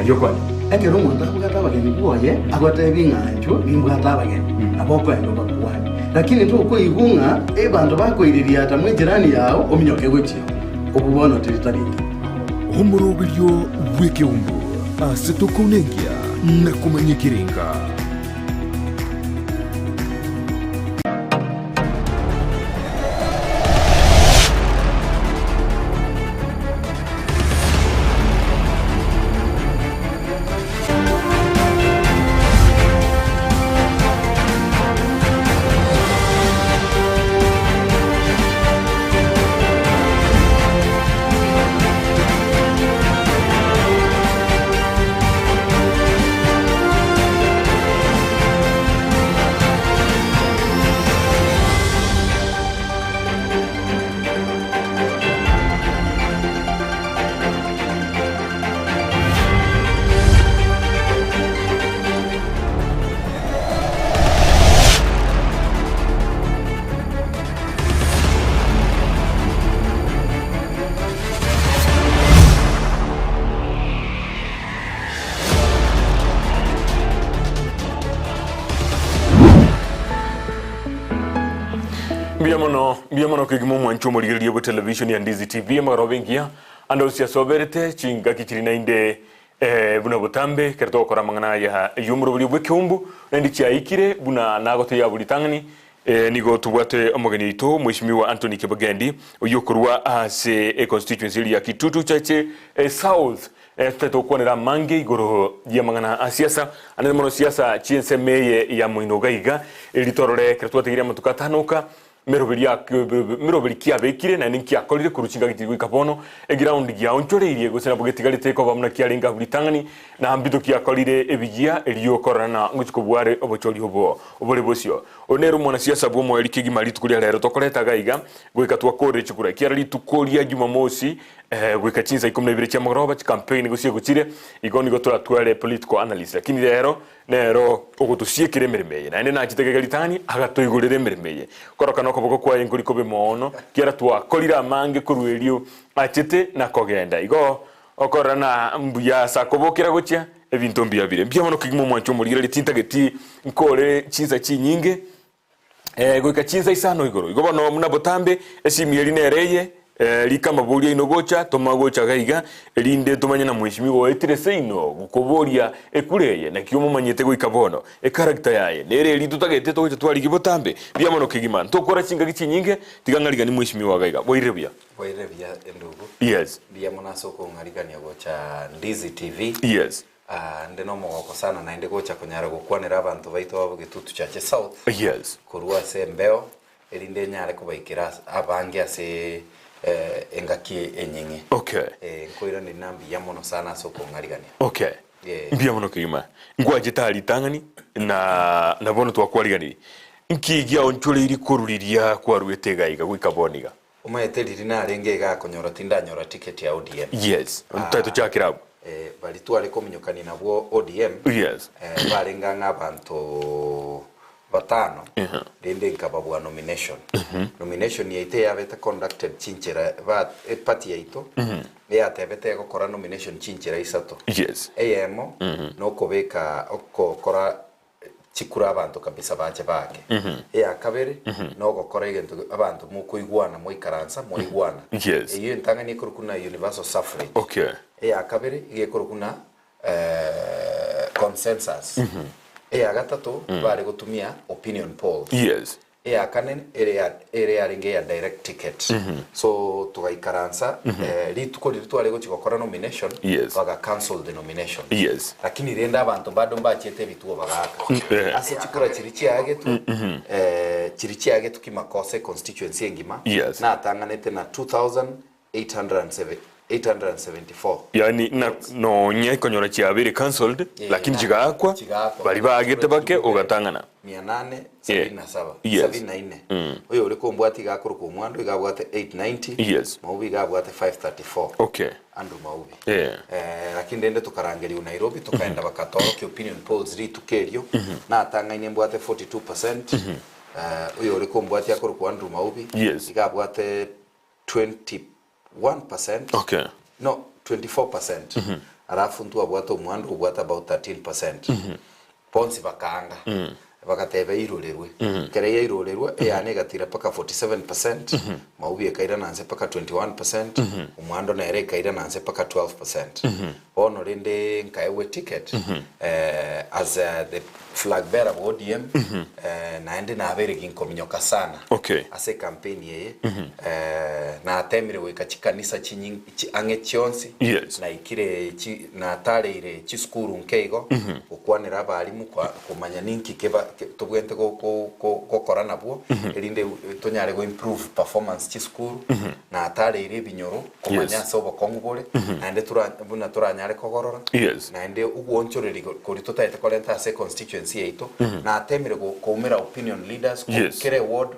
Karia okwane. Ekero omonto abwate abageni bwoye, agoteebie ng'a inchuo nimbwate abageni, nabo okoenda obakwane. Lakini tokoigwa ng'a abanto bakoiririata mw'ejirani yao ominyoke gochia oo, obwo bono teri tari engiya. Omoroberio bw'ekeumbu ase tokounenkia na komanya ekerenga. Mbuya mono, mbuya mono kegima omwancho omorigereria bwe television ya Ndizi TV amagoroba engiya ande onsi ase oberete chingaki chiri nainde eh, buna botambe ekero togokora amang'ana aya y'omoroberio bw'ekeumbu naende chiaikire buna nagoteya abwo ritang'ani eh, nigo tobwate omogeni oito Mheshimiwa Anthony Kibagendi oyio okorwa ase econstituency eria ya Kitutu Chache eh, South Eh, totari togokwanera amange igoro y'amang'ana a siasa, anene mono siasa chi'ensemo eye ya moino iga iga, eri torore ekero twategeire amatuko atano oka, meroberi ak meroberi ki abekire naende nki akorire korwa chingaki chiri goika bono, eground giaonchoreirie gose nabo getigarete koba buna kiarenge abwo ritang'ani, na mbito ki akorire ebigiya erio korora na ngochia kobua are obochori obo obore bosio. Oyo nere omwanasiasa bw'omoerio kegima rituko ria rero tokoreta iga iga goika twakorire chikura, ekiagera rituko ria Jumamosi Goika chinsa ikomi na ibere chiamagoroba chikampeini gose egochire, igo nigo toratware political analyst. Lakini rero nero ogotosiekera emeremo eye, naende nachete gaiga ritang'ani agatoigorera emeremo eye. Korokana okoboko kwaye nkori kobe moono, kiagera twakorire amange korwa erio achete na kogenda. Igo okorora na mbuya ase akobokera gochia, ebinto mbuya bire. Mbuya mono kegima omwancho omorigereria tintageti nkore chinsa chinyinge, Eh, goika chinsa isano igoro. Igo bono buna botambe, esimi eri nere eye, eh, rika amaborio aino gocha, toma gocha iga iga, erinde tomanye na mweshimiwa oetire seino gokoboria ekura eye, naki omomanyete goika bono. Echaracter yaye nere eri totagete togocha twarigia botambe, buya mono kegima. Ntokora chingaki chinyinge, tiga ng'arigani mweshimiwa iga iga. Bwairire buya? Bwairire buya endugu. Yes. Mbuya mono ase okong'arigania gocha Ndizi TV. Yes. Aa, inde nomogoko sana naende gocha konyara gokwanera abanto baito abo Getutu Chache South Yes. korwa ase embeo, erinde nyare kobaikera ase abange ase eh, engaki enying'e. Okay. Eh, nkoiraneria na mbuya mono sana ase okong'arigania. Okay. Eh. Mbuya mono kegima. Ngwachete aa ritang'ani na na bono twakwariganirie. Nki giaonchoreirie korwa riria kwaruete iga iga goika bono iga? Omanyete riria narenge igaa konyora tindanyora ticket ya ODM. Yes, ntari tochakere abwo. Eh, baria tware kominyokania nabwo ODM, Yes. eh, barenge ang'e abanto batano, rende nkababua nomination. Nomination yaito eyabete conducted chinchera ba eparty yaito, eyatebete egokora nomination chinchera isato. Yes. Eyemo, nokobeka okokora chikura abanto kabisa bache baake. Eya kabere, nogokora egento abanto mokoigwana mwaikaransa mwaigwana. Yes. Eyio entang'ani ekorokwa na universal suffrage. Okay. Eya kabere iga ekorokwa na eh, consensus. Eya gatato bare gotumia opinion polls. Yes. Eya kane ere ya ere yarenge eya direct ticket. So togaikaransa eh, rituko riria tware gochia gokora nomination, Yes. baga cancel the nomination. Yes. Lakini rende abanto bado mbachiete ebituo bagaaka. Eh. Ase chikura chiria chiagetwe, eh, chiria chiagetwe kimakosa econstituency engima, Yes. natang'anete na 2874. Yaani na nonya ekonyora chiabeire cancelled Eh, lakini na- chigaakwa chigaakwa. baria baagete bake ogatang'ana. Mia nane Yeah. sabini na saba Yes. sabini na ine oyo ore kombwati iga akorokwa omwando iga abwate 890 Yes. maubi iga abwate 534 Okay. Andrew Maubi Yeah. eh, lakini rende tokarangeriwa Nairobi tokaenda bakatorokia opinion polls rituko erio natang'ainie mbwate 42% eh, oyo ore kombwati akorokwa Andrew Maubi Yes. iga abwate 21 percent Okay. no 24 percent. Alafu ntwabwate omwando obwate about 13%. Bonsi bakaanga, bagateba eirorerwe. Ekero yairorerwe, eyane egatira mpaka 47%, Maubi ekairana nse mpaka 21%, omwando nere ekairana nse mpaka 12%. Bono rende nkaegwa eticket as the flag bearer bwa ODM, naende nabeire ginkominyoka sana Okay. ase ecampaign eye. Natemire goika chikanisa chinying chi ang'e chionsi, Yes. naikire chi natareire chisukuru nke igo, gokwanera abalimu kwa komanya ninki keba ke tobwenerete go go go gokora nabwo, erinde tonyare go improve performance chisukuru, natareire ebinyoro komanya Yes. ase obokong'u bore, naende tora buna toranyare kogorora, Yes. naende ogwoonchoreria go koria totaete korenta ase econstituency yaito, natemire go koumera opinion leaders ko Yes. kera eward,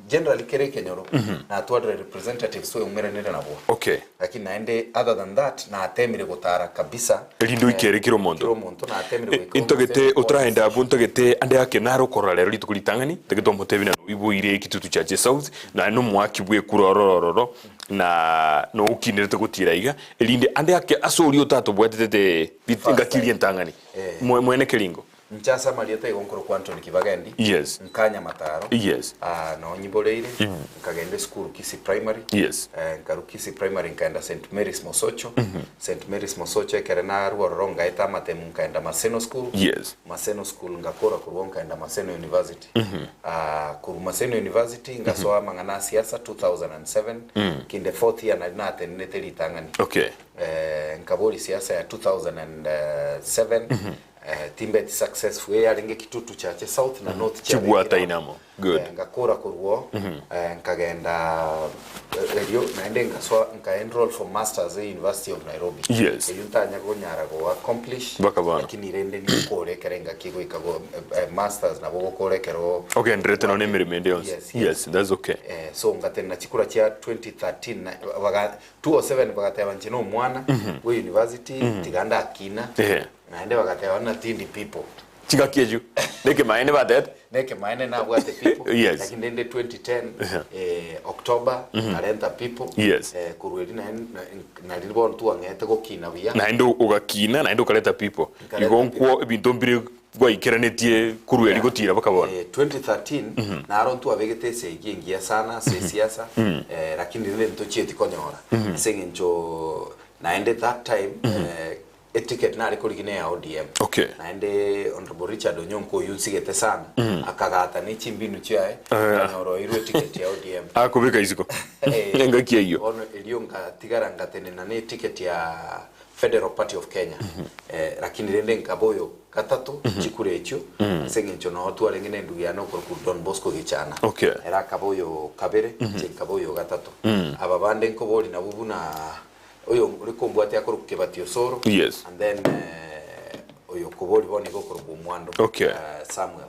Generally kera ekenyoro natwarire representatives tweumeranire nabwo. Okay. Lakini naende other than that natemire gotara kabisa. Erinde oikere kera omonto. Kera omonto natemire goika Intagete omonto otaragenda abwo ntagete ande ake nare okorora rero rituko ritang'ani ntagete omotebi na noiboire ekitutu chiache south naye nomoaki bwekura ororo ororo na nokinerete gotira iga erinde ande ake ase oria otatobwatete ngaki eria entang'ani mwene keringo. Inche ase amarieta igo nkorokwa Anthony Kibagendi, Yes. nka Nyamataro, Yes. ah, noo nyiboreire, nkagenda esukuru Kisii Primary, Yes. eh, nkarwa Kisii Primary nkaenda St Mary's Mosocho, St Mary's Mosocho ekere narwa ororo ngaeta amatemu nkaenda Maseno School, Yes. Maseno School ngakora korwa oo nkaenda Maseno University. Ah, korwa Maseno University ngasoa amang'ana a siasa 2007, kinde fourth year nari natenenete ritang'ani. Okay. Eh, nkaboria siasa ya 2007, Timbeti successful eyarenge Kitutu Chache South na North Chibwata chiabekire inamo. amo. Good. Ngakora korwa oo, nkagenda erio naende ngasoa nka enroll for masters e University of Nairobi. Yes. Eyio ntanya konyara go accomplish Mpaka bono. lakini rende ninkore ekero engaki egoika go masters nabo ogokora ekero Ogendererete nonya na emeremo ende yonsi. Yes, yes. Yes, that's okay. So ngatenena chikura chia 2013 na baga 207 bagateba inche nomwana bwe university tiga ndakina. Ehe. Naende bagateba ng'a tindi people. Chingaki echio nekemaene batete. Nekemaene nabwate people. Yes. Lakini rende 2010 eh, October nkarenta people. Yes. Eh, korwa erio naende nari bono twang'ete gokina buya. Naende ogakina naende okareta people. Nkareta Igo nkwo ebinto mbire gwaikeranetie korwa erio gotira mpaka bono. Eh, 2013 naro ntwabegete esegi engiya sana ase esiasa eh, lakini rende ntochieti konyora ase eng'encho naende that time eh, Eticket nare korigia neya ODM. Okay. Naende Honorable Richard Onyonka oyio nsigete sana, akagata ne chimbinu chiaye, akanyora oirwe eticket ya ODM. Akobeka isiko. Eh, Engaki eyio. Bono erio ngatigara ngatenena ne eticket ya Federal Party of Kenya. Eh, lakini rende nkaba oyo gatato chikura echio ase eng'encho noo twarenge na endugu yane okorokwa Don Bosco Gichana. Okay. Ere akaba oyo kabere, inche nkaba oyo gatato. Aba bande nkobori nabwo buna Oyo ore kombwatia akorokwa Kebati Osoro. Yes. And then eh, oyo okobori bono iga okorokwa Omwando. Okay. Eh, Samuel.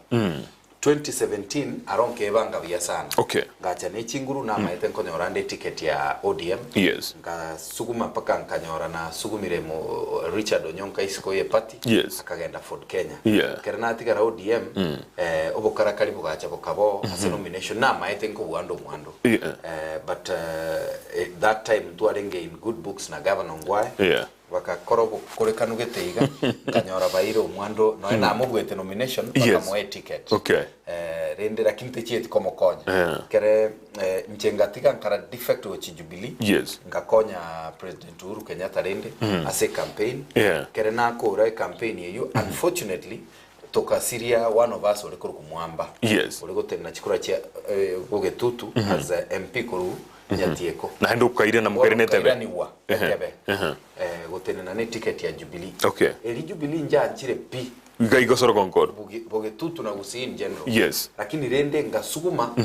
2017 aro nkebanga buya sana. Okay. Ngacha ne chinguru namaete nkonyora ande eticket ya ODM. Yes. Nkasuguma mpaka nkanyora nasugumire mo Richard Onyonka isiko ye party. Yes. Akagenda Ford Kenya. Yeah. Ekero natigara ODM eh, obokarakari bogacha bokaba oo ase nomination namaete nkobua ande Omwando. Yeah. Eh, but eh, that time ntwarenge in good books na Governor Ongwae Yeah. bakakora obokorekanu gete iga nkanyora baire omwando nonya namobuete nomination Yes. bakamoa eticket Okay. eh, rende lakini techieti komokonya Yeah. kere eh, inche ngatiga nkara defect gochi Jubilee Yes. nkakonya President Uhuru Kenyatta rende ase campaign Yeah. kere nakora ecampaign eyio unfortunately Tokasiria one of us ore korokwa Mwamba Yes. ore gotenena chikura chia eh, bogetutu as a MP korwa Nyatieko. Naende okairana mokairana etebe. Okairanigwa Ehe, etebe ehe. eh, gotenena ne ticket ya Jubilee. Okay. Eri Jubilee njanchire pi Iga igosora konkoro. Boge- bogetutu na Gusii in general. Yes. Lakini rende ngasuguma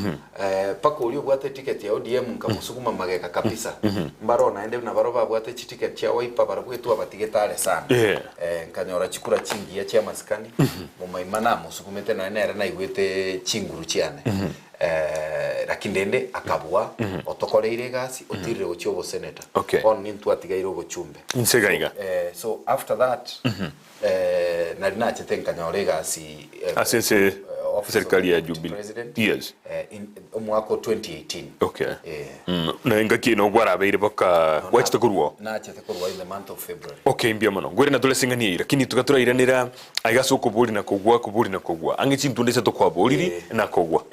eh, paka oria obwate ticket ya ODM nkamosuguma magega kabisa. Mbaro naende nabaro babwate chiticket chia Wiper barabwo etwabatigete are sana. Yeah. Eh, nkanyora chikura chingiya chi'amasikani, momaima namosugumete nonya nere naigwete chinguru chiane. Eh, lakini rende akabua, otokoreire egasi, otirire gochia oboseneta. Okay. Bono nintwatigaire obochumbe. Inse iga iga. Eh, so after that, eh, nari nachete nkanyora egasi eh, Ase ense eh, Office of Serikali the ya Deputy Jubilee. President Yes. eh, in omwaka o 2018. Okay. Eh. Mm, na engaki eye nogwarabeire baka gwachete korwa oo? Nachete korwa in the month of February. Okay, mbuya mono. Ngwere natore ase eng'ani eyio, lakini tiga torairanera aiga ase okobori na kogwa, kobori na kogwa. Ang'e chintunda isato kwaboriri Eh. na kogwa.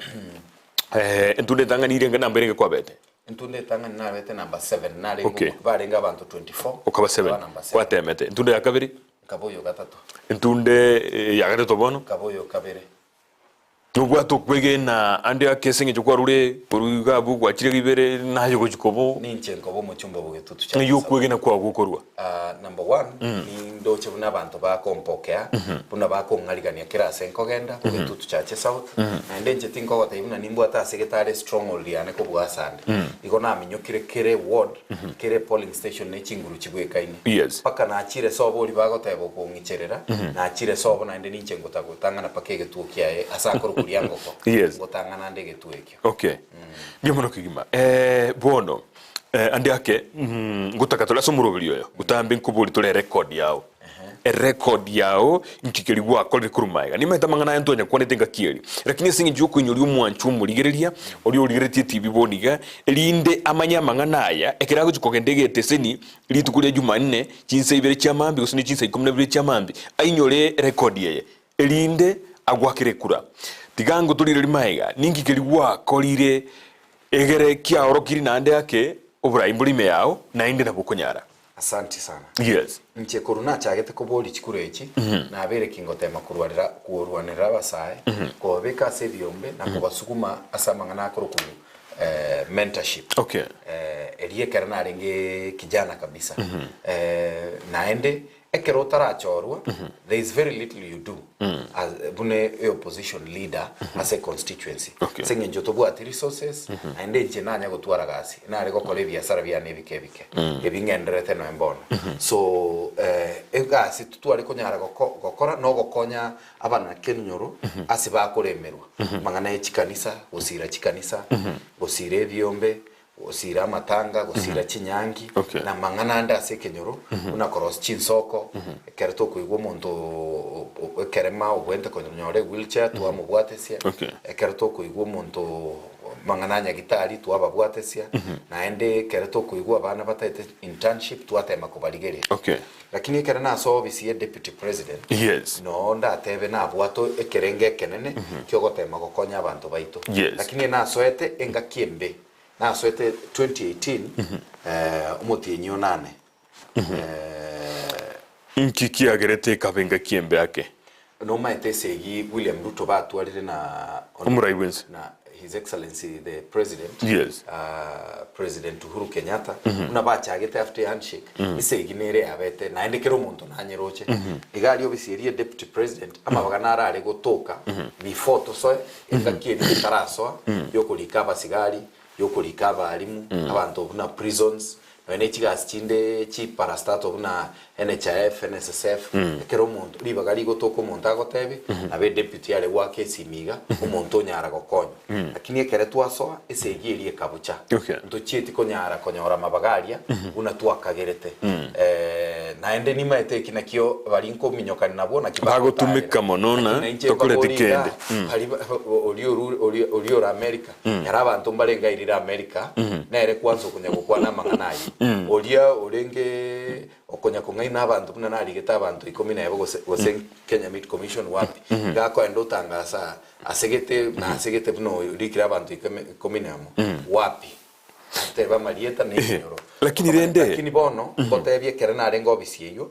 Eh, entunda etang'ani ere enga namba ere enga kwabete? Entunda etang'ani nabete number 7 narenge Okay. omo- barenge abanto 24 Okaba 7. nkaba number 7. Gwatemete. Entunda ya kabere? Nkaba oyo gatato. Entunda eh, ya gatato bono? Nkaba oyo kabere. Nobwate okwegena ande ake ase eng'encho kwarure korwa iga abwo gwachire ribere naye ogochia koba Ninche nkoba omochumba bw'egetutu chia ng'ai Nyasae. okwegena kwao gokorwa. Ah, number one, nindoche buna abanto bakompokea, buna bakong'arigania kera ase nkogenda, bogetutu chache south, naende inche tinkogotebia buna nimbwate ase getare stronghold yane kobua asande. Igo naminyokire kere ward, kere polling station ne chinguru chibwekaine. Yes. Mpaka nachire sobo oria bagoteba okong'icherera, nachire sobo naende ninche ngotagotang'ana mpaka egetuo kiaye ase akorokwa Riangoko, Yes. ngotang'ana nde egetuo ekio. Okay. Mbuya mono kegima. Eh, bono eh, ande ake mm, ngotaka tore ase omoroberi oyo otambe nkobori tore erecord yao erecord yao nki keri gwakorire korwa magega nimaete amang'ana aya ntwanya kwanete engaki eria lakini ase eng'encho yokoinyoria omwancho omorigereria oria origereretie etibi bono iga erinde amanye amang'ana aya ekero agochi kogenda egeteseni rituko ria jumanne chinsa ibere chia mambia gose ne chinsa ikomi na ibere chia mambia ainyore erecord eye Erinde agwakere ekura. Tiga ngotorire rimaiga, ninki keria gwakorire egere kiaorokirie naende ake oborai mbore ime yao, naende nabo okonyara. Asanti sana. Yes. Inche korwa nachagete koboria chikura echi, nabeire kingotema korwarera korwanerera abasae, kobabeka ase ebiombe na kobasuguma ase amang'ana akorokwa eh, mentorship. Okay. Eh, erio ekero narenge kijana kabisa. Eh, naende Ekero otarachorwa, there is very little you do as buna e opposition leader ase constituency. Okay. Ase eng'encho tobwati resources, naende inche nanya gotwara gasi, nare gokora ebiasara biane ebike ebike, ebi ng'endererete noe mbono. So eh, egasi totware konyara goko gokora nogokonya abanakenyoro ase bakoremerwa, amang'ana ya chikanisa, gosira chikanisa, gosira ebiombe, Gosiira amatanga, gosiira chinyangi, Okay. na amang'ana ande ase ekenyoro, buna korosia chinsoko, ekero tokoigwa omonto o- o- ekerema obwenerete konyora ewheelchair twamobwatesia, Okay. ekero tokoigwa omonto amang'ana a nyagitari twababwatesia, naende ekero tokoigwa abana bataete internship twatema kobarigereria. Okay. Lakini ekero nasoa ofisi ya deputy president, Yes. noo ndatebe nabwate ekerengo ekenene kiogotema gokonya abanto baito. Yes. Lakini nasoete engaki embe, nasoete 2018 eh, omotienyi onane eh, Inki kiagerete ekaba engaki embe ake? Nomaete esegi William Ruto batwarire na Omorai bwense. na His Excellency the President Yes. uh, President Uhuru Kenyatta buna bachagete after handshake esegi nere yabete naende kera omonto nanyeroche iga aria obisi eria Deputy President amabaga naro are gotoka before tosoe engaki eria etarasoa yokorika abasigari yokorika abalimu abanto buna prisons Nonya ne chigasi chinde chiparastato buna NHIF, NSSF, ekero omonto ribaga rigotoka omonto agotebi, nabo edeputy are goaka esimi iga, omonto onyara gokonywa. Lakini ekere twasoa, esegi eria ekabucha. Okay. Ntochieti konyara konyora amabaga aria buna twakagerete. Naende nimaete eki nakio baria nkominyokani nabwo naki Bagotumeka bagotarera. mono na Lakini nainche tokoreti mbabori iga, kende. baria ba- oria oru- oria oria ore America, Ere abanto mbarenge airire Amerika, nere kwansa okonya gokwana amang'ana ayio. Oria orenge okonya kong'aina abanto buna narigete abanto ikomi na ebo gose gose Kenya Meat Commission wapi, iga akoenda otangasa asegete na asegete buna oyo orikire abanto ikomi ikomi na emo, wapi? Atebe amarieta na ebinyoro. Lakini rende- Lakini bono, ngotebie ekero narenge ofisi eyio,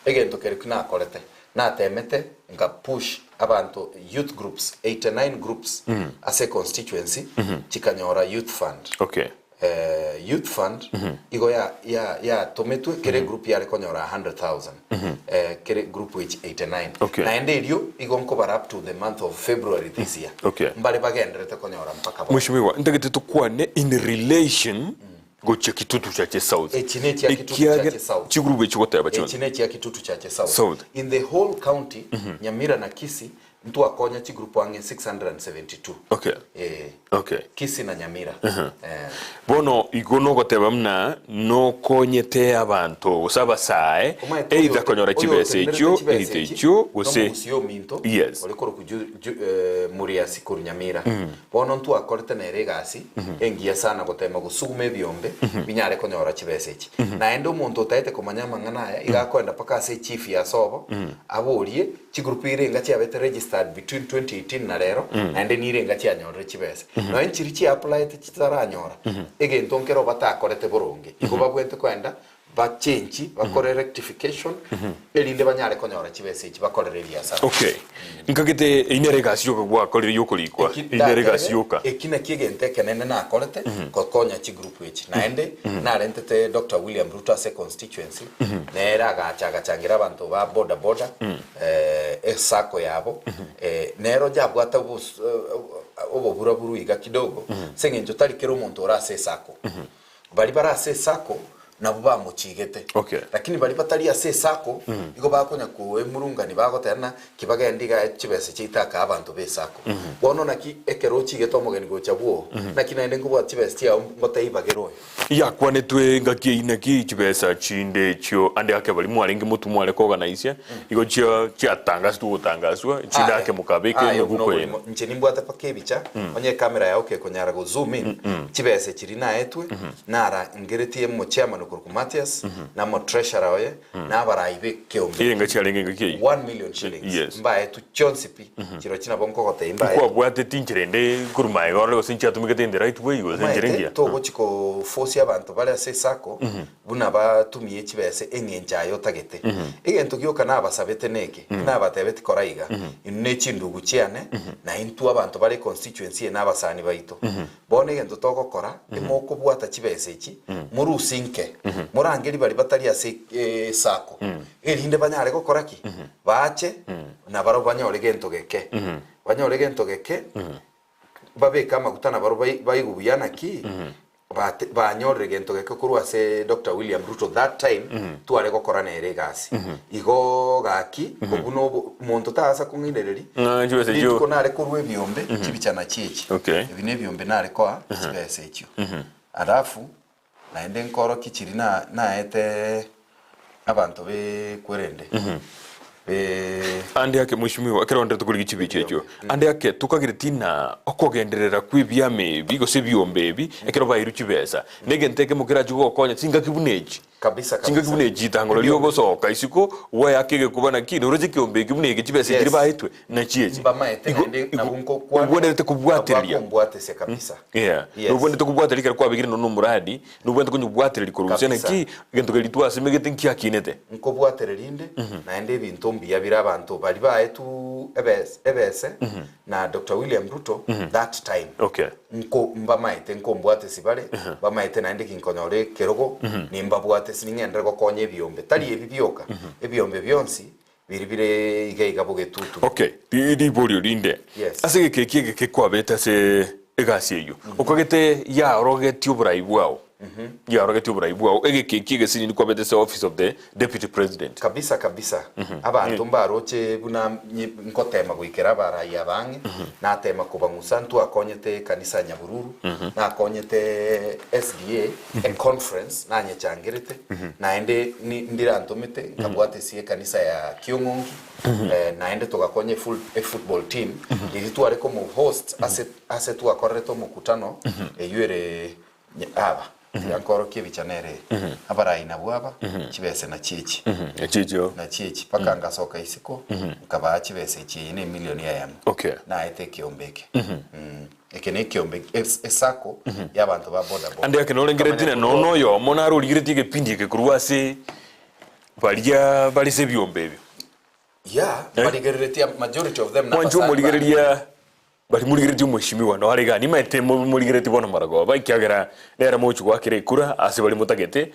egento keria ki nakorete, Natemete nka push abanto youth groups 89 groups ase econstituency chikanyora youth fund. Okay. Eh, youth fund igo ya ya yatometwe kere group yare konyora 100,000 eh, kere group echi 89 Okay. naende erio igo nkobara up to the month of February this year Okay. mbare bagenderete konyora mpaka bono. Mheshimiwa, ntagete tokwane in relation Gochia Kitutu Chache South. Echi nechia Kitutu Ekiagera Chache South. chigurubu echi goteba Echi chionsi. nechia Kitutu Chache South. South. In the whole county, Nyamira na Kisii, Ntwakonya chigroup ang'e 672. Okay. Eh. Okay. Kisii na Nyamira. Eh. Bono igo nogoteba muna nokonyete abanto gose abasae Omanyete either oyo konyora oyo chibesa otenenerete echio chibesa either echi echio gose nomogusia ominto Yes. ore korokwa Ju- Ju- eh, Muriasi korwa Nyamira. Bono ntwakorete nere egasi engiya sana gotema gosuguma ebiombe binyare konyora chibesa echi. Naende omonto otaete komanya amang'ana aya iga akoenda mpaka ase echief ya sobo aborie Chigroup irenga chiabete registered between 2018 na rero naende nirenga chianyorire chibesa. Nonya nchiria chia applyete chitaranyora egento nkero batakorete boronge. Igo babwente koenda ba change bakore rectification erinde banyare konyora chibesa echi bakorere ebiasara. Okay. Nkagete eyio nere egasi yoka gwakorire yokorikwa. Eki Eyio nere egasi ndatebe yoka. eki nakio egento ekenene nakorete gokonya chigroup echi. Naende narentete Doctor William Ruto ase econstituency Nere agacha agachangira abanto ba boda boda esacco yabo, nere onye abwate oboburaburu iga kidogo, ase eng'encho tari kera omonto ore ase esacco. Baria bare ase esacco nabwo bamochigete, Okay. lakini baria batari ase esacco igo bakonya koemurungani bagoteba ng'a ki bagende iga chibesa chiaito aka abanto ba esacco. Bono naki ekero ochigete omogeni gocha bwoo, naki naende nkobwata chibesa chiao ngotebie bagere oyo. Yakwanetwe engaki eyio naki chibesa chinde echio ande ake baria mwarenge motwe mware koganisia, igo chia chiatangasetwe gotangaswa, chinde ake mokabeka Aye, emebuko obwo eye. noborimo. Inche nimbwate mpaka ebicha, onye ekamera yao kekonyara go zoom in, chibesa chiria naetwe, nara ngeretie omochairman okorokwa Mathias, na omotreasurer oye, na abarai b'ekeombe. Erenga chiarenge engaki eyio. 1 million shillings Yes. mbaetwe chionsi pi, chirochio nabo nkogotebia mbaetwe. Nkwabwateti inchera ende korwa magega orore gose nchiatumegete in the right way gose enchera Omanyete engiya? togochi koforce abanto bare ase esacco buna batumie chibesa eng'encho aye otagete. Egento gioka nabasabete neke, nabatebeti kora iga, inwe ne chindugu chiane, na intwe abanto bare econstituency eye na abasani baito. Bono egento togokora, emokobwata chibesa echi, morusie inke, morangerie baria batari ase esacco, erinde banyare gokora ki? Bache, nabarabwo banyore gento geke. Banyore gento geke, babeke amaguta nabarabwo baigwe buya naki, bate banyorire gento geke korwa ase Doctor William Ruto that time, tware gokora nere egasi. Igo gaki, obwo nobo monto tagasa kong'ainereria, Ng'a chibesa echio. rituko nare korwa ebiombe, chibicha nachio echi. Okay. Ebi na ebiombe nare koa chibesa echio. Alafu, naende nkorokia chiria na naete abanto be kwerende, be. Ande ake mweshimiwa, ekero onde tokorigia chibicha echio, ande ake tokagereti ng'a okogenderera kw'ebiama ebi gose ebiombe ebi, ekero bairwe chibesa, negento ekemo kerachie gogokonya chingaki buna echi. Kabisa Chingaki kabisa. buna echi ritang'ano riogosoka isiko, gweaka egekuba naki, noroche ekiombe eke buna eke chibesa Yes. echiria baetwe, nachi echi. Mbamaete Igo- naende igo- nabwo nkokwana, obwenerete kobwatereria. nabwo akombwatesia kabisa. Yeah. Yes. Nobwenerete kobwatereria ekero kwabekire nonya na omoradi, nobwenerete konyobwatereria korwa gose Kabisa. naki, egento keria twasemegete nkiakinete. Nkobwatereria inde, naende ebinto mbuya bire abanto baria baetwe ebes ebese na Doctor William Ruto that time. Okay. Nko mbamaete nkombwatesi bare, mbamaete naende ginkonyora ekerogo, nimbabwatesi ning'enderere gokonya ebiombe, tari ebi bioka, ebiombe bionsi biri bire iga iga bogetutu. Okay, ri- riborio rinde. Yes. Ase egeka eki egeke kwabete ase egasi eyio, okagete yaorogetie oborai bwao, yaorogetie oborai bwao, egeka eki egesinini kwabete ase office of the deputy president. Kabisa kabisa, abanto mbaroche buna nyi- nkotema goikera abarai aba ang'e, natema kobang'usa ntwakonyete ekanisa ya Nyabururu, nakonyete SDA, econference nanyechangerete, naende ni- ndirantomete nkabwatesia ekanisa ya Kiong'ongi, naende togakonya eful- efootball team, riria tware komohost ase ase twakorerete omokutano, eywo ere Aba, tiga nkorokie ebicha nere eye, abarai nabwo aba, chibese nachio echi, Echio echio. nachio echi, mpaka ngasoka isiko, nkabaa chibesa echi, eye ne emilioni eyemo. Okay. Naete ekeombe eke. Eke ne ekeombe, es- esacco y'abanto ba boda boda. Ande ake norengeretie Nkamanya na nonya oyomo nare origeretie egepindi eke korwa ase baria bare ase ebiombe ebio. Yeah, Eh? barigereretie majority of them Mwanche nabasani bane. omorigereria Baria morigeretie omweshimiwa nao are igaa, nimaete morigeretie bono maragoba, ekiagera nere mochie goakera ekura ase baria motagete.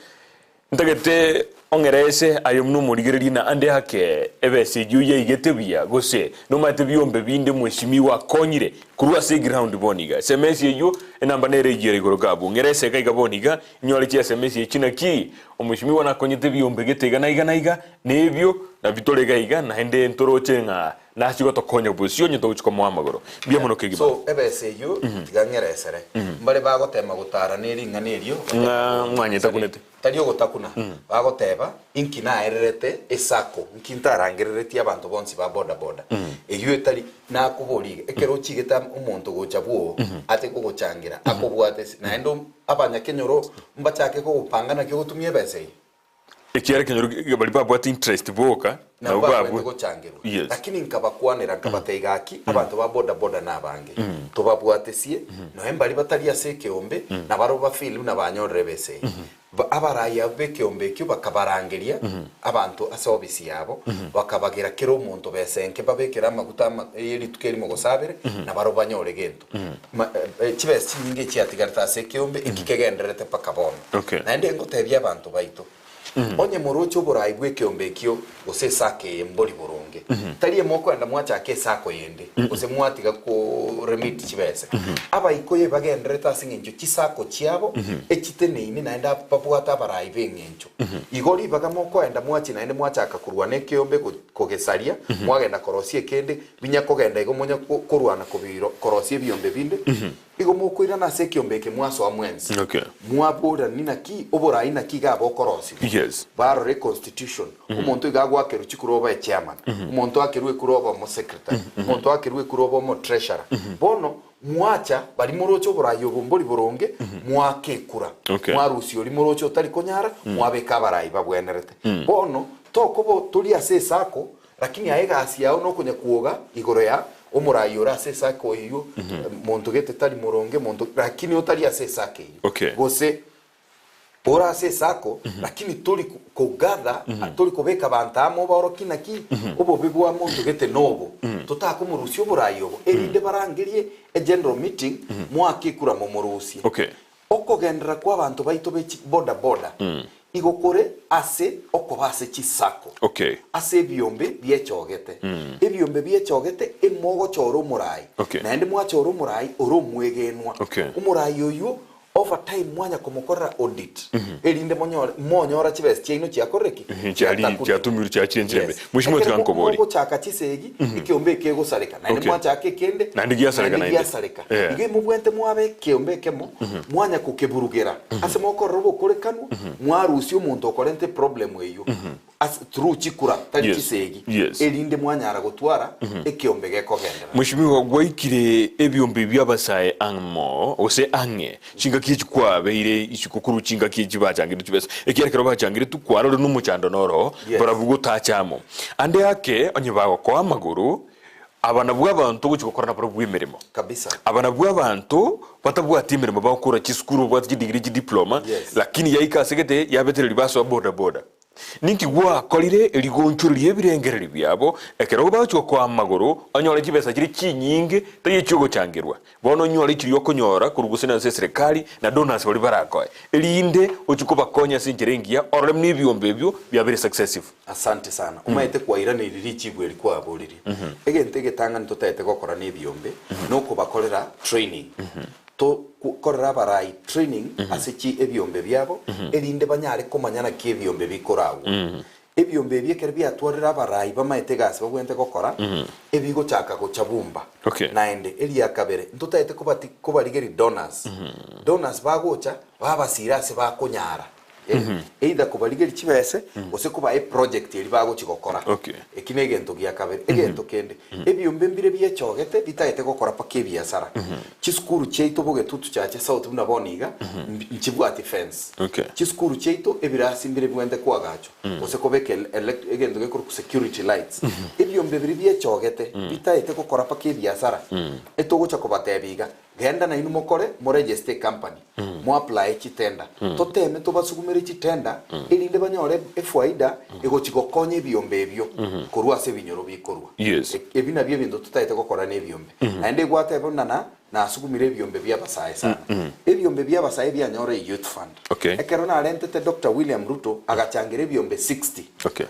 Ntagete Ong'erese aye buna omorigereria na ande ake ebesa eyio yaigete buya, gose nomaete biombe binde mweshimiwa akonyire korwa ase eground bono iga. Sms eyio enamba nere eyio ere igoro gabu. Ng'erese iga iga bono iga, inyore chi sms echi naki omweshimiwa nakonyete biombe gete iga na iga na iga, na ebio nabio tore iga iga naende ntoroche ng'a Nasi gotokonya bosio onye togochia komoa amagoro. Mbuya mono kegima. So ebesa eyio tiga ng'eresere. Mbare bagotema gotara ne ring'ana erio Ng'a mwanyetakunete. Tari ogotakuna, bagoteba, Inki naererete esako, nki ntarangereretie abanto bonsi ba boda boda? Eyio etari nakoboria iga, ekero ochigete omonto gocha bwoo ate kogochangira, akobwate ase, naende abanyakenyoro mbachake kogopanga naki ogotumia ebesa eyio. Ekiagera ekenyoro baria babwate interest boka Nabo nabo babwenerete babwe gochangerwa. Yes. Lakini nkabakwanera nkabatebia gaki, abanto ba boda boda nabange, tobabwatesie, nonya mbaria batari ase ekeombe, nabarabwo bafeel buna banyorire ebesa eye. Ba- Abarai abwo b'ekeombe ekio bakabarangeria abanto ase ofisi yabo, bakabagera kera omonto besa enke babekere amaguta ama ye rituko erimo gose abere, nabarabwo banyore gento. Ma- eh, chibesa chinyinge echiatigarete ase ekeombe, eki kegendererete mpaka bono. Okay. Naende ngotebia abanto baito, onye moroche oborai bw'ekeombe ekio gose esako eye mbori boronge, tari emokoenda mwachaka esako yende, gose mwatiga koremit chibese. Abaikoyo ebagendererete ase eng'encho chisako chiabo echiteneine naende babwate abarai b'eng'encho. Igo ribaga mokoenda mwachia naende mwachaka korwana ekeombe kogesaria, mwagenda korosia ekende, binya kogenda igo monya korwana kobiro korosia ebiombe binde, Igo mokoirana ase ekiombe eke mwasoa mwensi, Okay. mwaborani naki oborai naki iga bokorosigwa. Yes. Barora econstitution, omonto iga agoakerwa chikura obe echairman, omonto akerwe ekura obe omosecretary, omonto akerwe ekura obe omotreasurer. Bono mwacha baria moroche oborai obo mbori boronge, mwaka ekura. Okay. Mwarusia oria moroche otari konyara, mwabeka abarai babwenerete. Bono tokoba tori ase esacco, Lakini aye egasi yao nokonya kwoga igoro ya omorai ore ase esako eyio, monto gete tari moronge, monto lakini otari ase esako eyio. Okay. Gose ore ase esako lakini tori kogather, tori kobeka abanto amo obaorokie naki obobe bwa monto gete nobo, totakomorusia oborai obo, erinde barangerie egeneral meeting, moake ekura momorusie. Okay. Okogenderera kw'abanto baito be chiboda boda igo kore ase okoba ase chisako, Okay. ase ebiombe biechogete. Ebiombe biechogete emogochora omorai, Okay. naende mwachora omorai ore omwegenwa. Okay. Omorai oyio over time mwanya komokorera audit, erinde monyore monyora chibesa chiaino chiakorire ki? Chiari Chiatakunire. chiatumirwe chiachire enchera embe. Yes. Mweshimiwa Ekero tiga nkobori. mogochaka chisegi, ekiombe ekegosareka, naende Okay. mwachaka ekende, Naende giasareka naende naende. giasareka. Eh. Igo imobwente mwabe ekeombe ekemo, mwanya kokeburugera ase mokorora obokorekanwa, mwarusia omonto okorenta eproblem eyio ase through chikura tari Yes. chisegi, Yes. erinde mwanyara gotwara ekeombe gekogenderera. Mweshimiwa gwaikire ebiombe bi'abasae amo gose ang'e chingaki echi kwabeire isiko korwa chingaki echi bachangire chibesa ekiagera ekero bachangire tu kwarorire nomochando noro Yes. barabwo gotacha amo ande ake onye bagokoa amagoro Aba nabwo abanto ogochia gokora nabarobwo emeremo. Kabisa. Aba nabwo abanto batabwati emeremo bagokora chisukuru babwate chidegree chidiploma Yes. lakini yaika ase gete yabetereria basoa boda boda. Ninki gwakorire erigonchoreria ebirengererio biabo ekero bagochia gokoa amagoro onyore chibesa chire chinyinge tari echiogochangerwa bono onyore chiria okonyora korwa gose nase eserekari na donors baria barakoe erinde ochie kobakonya ase enchera engiya orore buna ebiombe ebio biabeire successful. Asante sana. Omanyete kwairaneirie richibu eri kwaboririe. Egento egetang'ani totaete gokora nebiombe, nokobakorera training. Tokorera abarai training ase chi ebiombe biabo, erinde banyare komanya naki ebiombe bikoragwa. Ebiombe ebi ekero biatwarire abarai bamaete egasi babwenerete gokora, ebigochaka gocha bumba. Okay. Naende, eria kabere, ntotaete kobati kobarigeria donors. Donors bagocha, babasira ase bakonyara. Either kobarigeria chibese gose kobaa eproject eria bagochia gokora. Okay. Eki negento gia kabere. Egento kende, ebiombe mbire biechogete bitagete gokora mpaka ebiasara. Chisukuru chiaito bogetutu chache south buna bono iga, nchibwati fence. Okay. Chisukuru chiaito ebirasi mbire bibwenerete koagachwa gose kobeka elect egento gekorokwa security lights. Ebiombe biria biechogete bitagete gokora mpaka ebiasara, etogocha kobatebia iga. Genda nainwe mokore, moregister ecompany, moapply chitender. Toteme tobasugumere chitender, erinde banyore efaida egochi gokonya ebiombe ebio korwa ase ebinyoro bikorwa. Yes. Ebi nabio ebinto totagete gokora na ebiombe. Naende egwateba buna na nasugumire ebiombe bia abasae sana. Ebiombe bia abasae bianyora eyouth fund. Okay. Ekero narentete Doctor William Ruto agachangera ebiombe 60. Okay.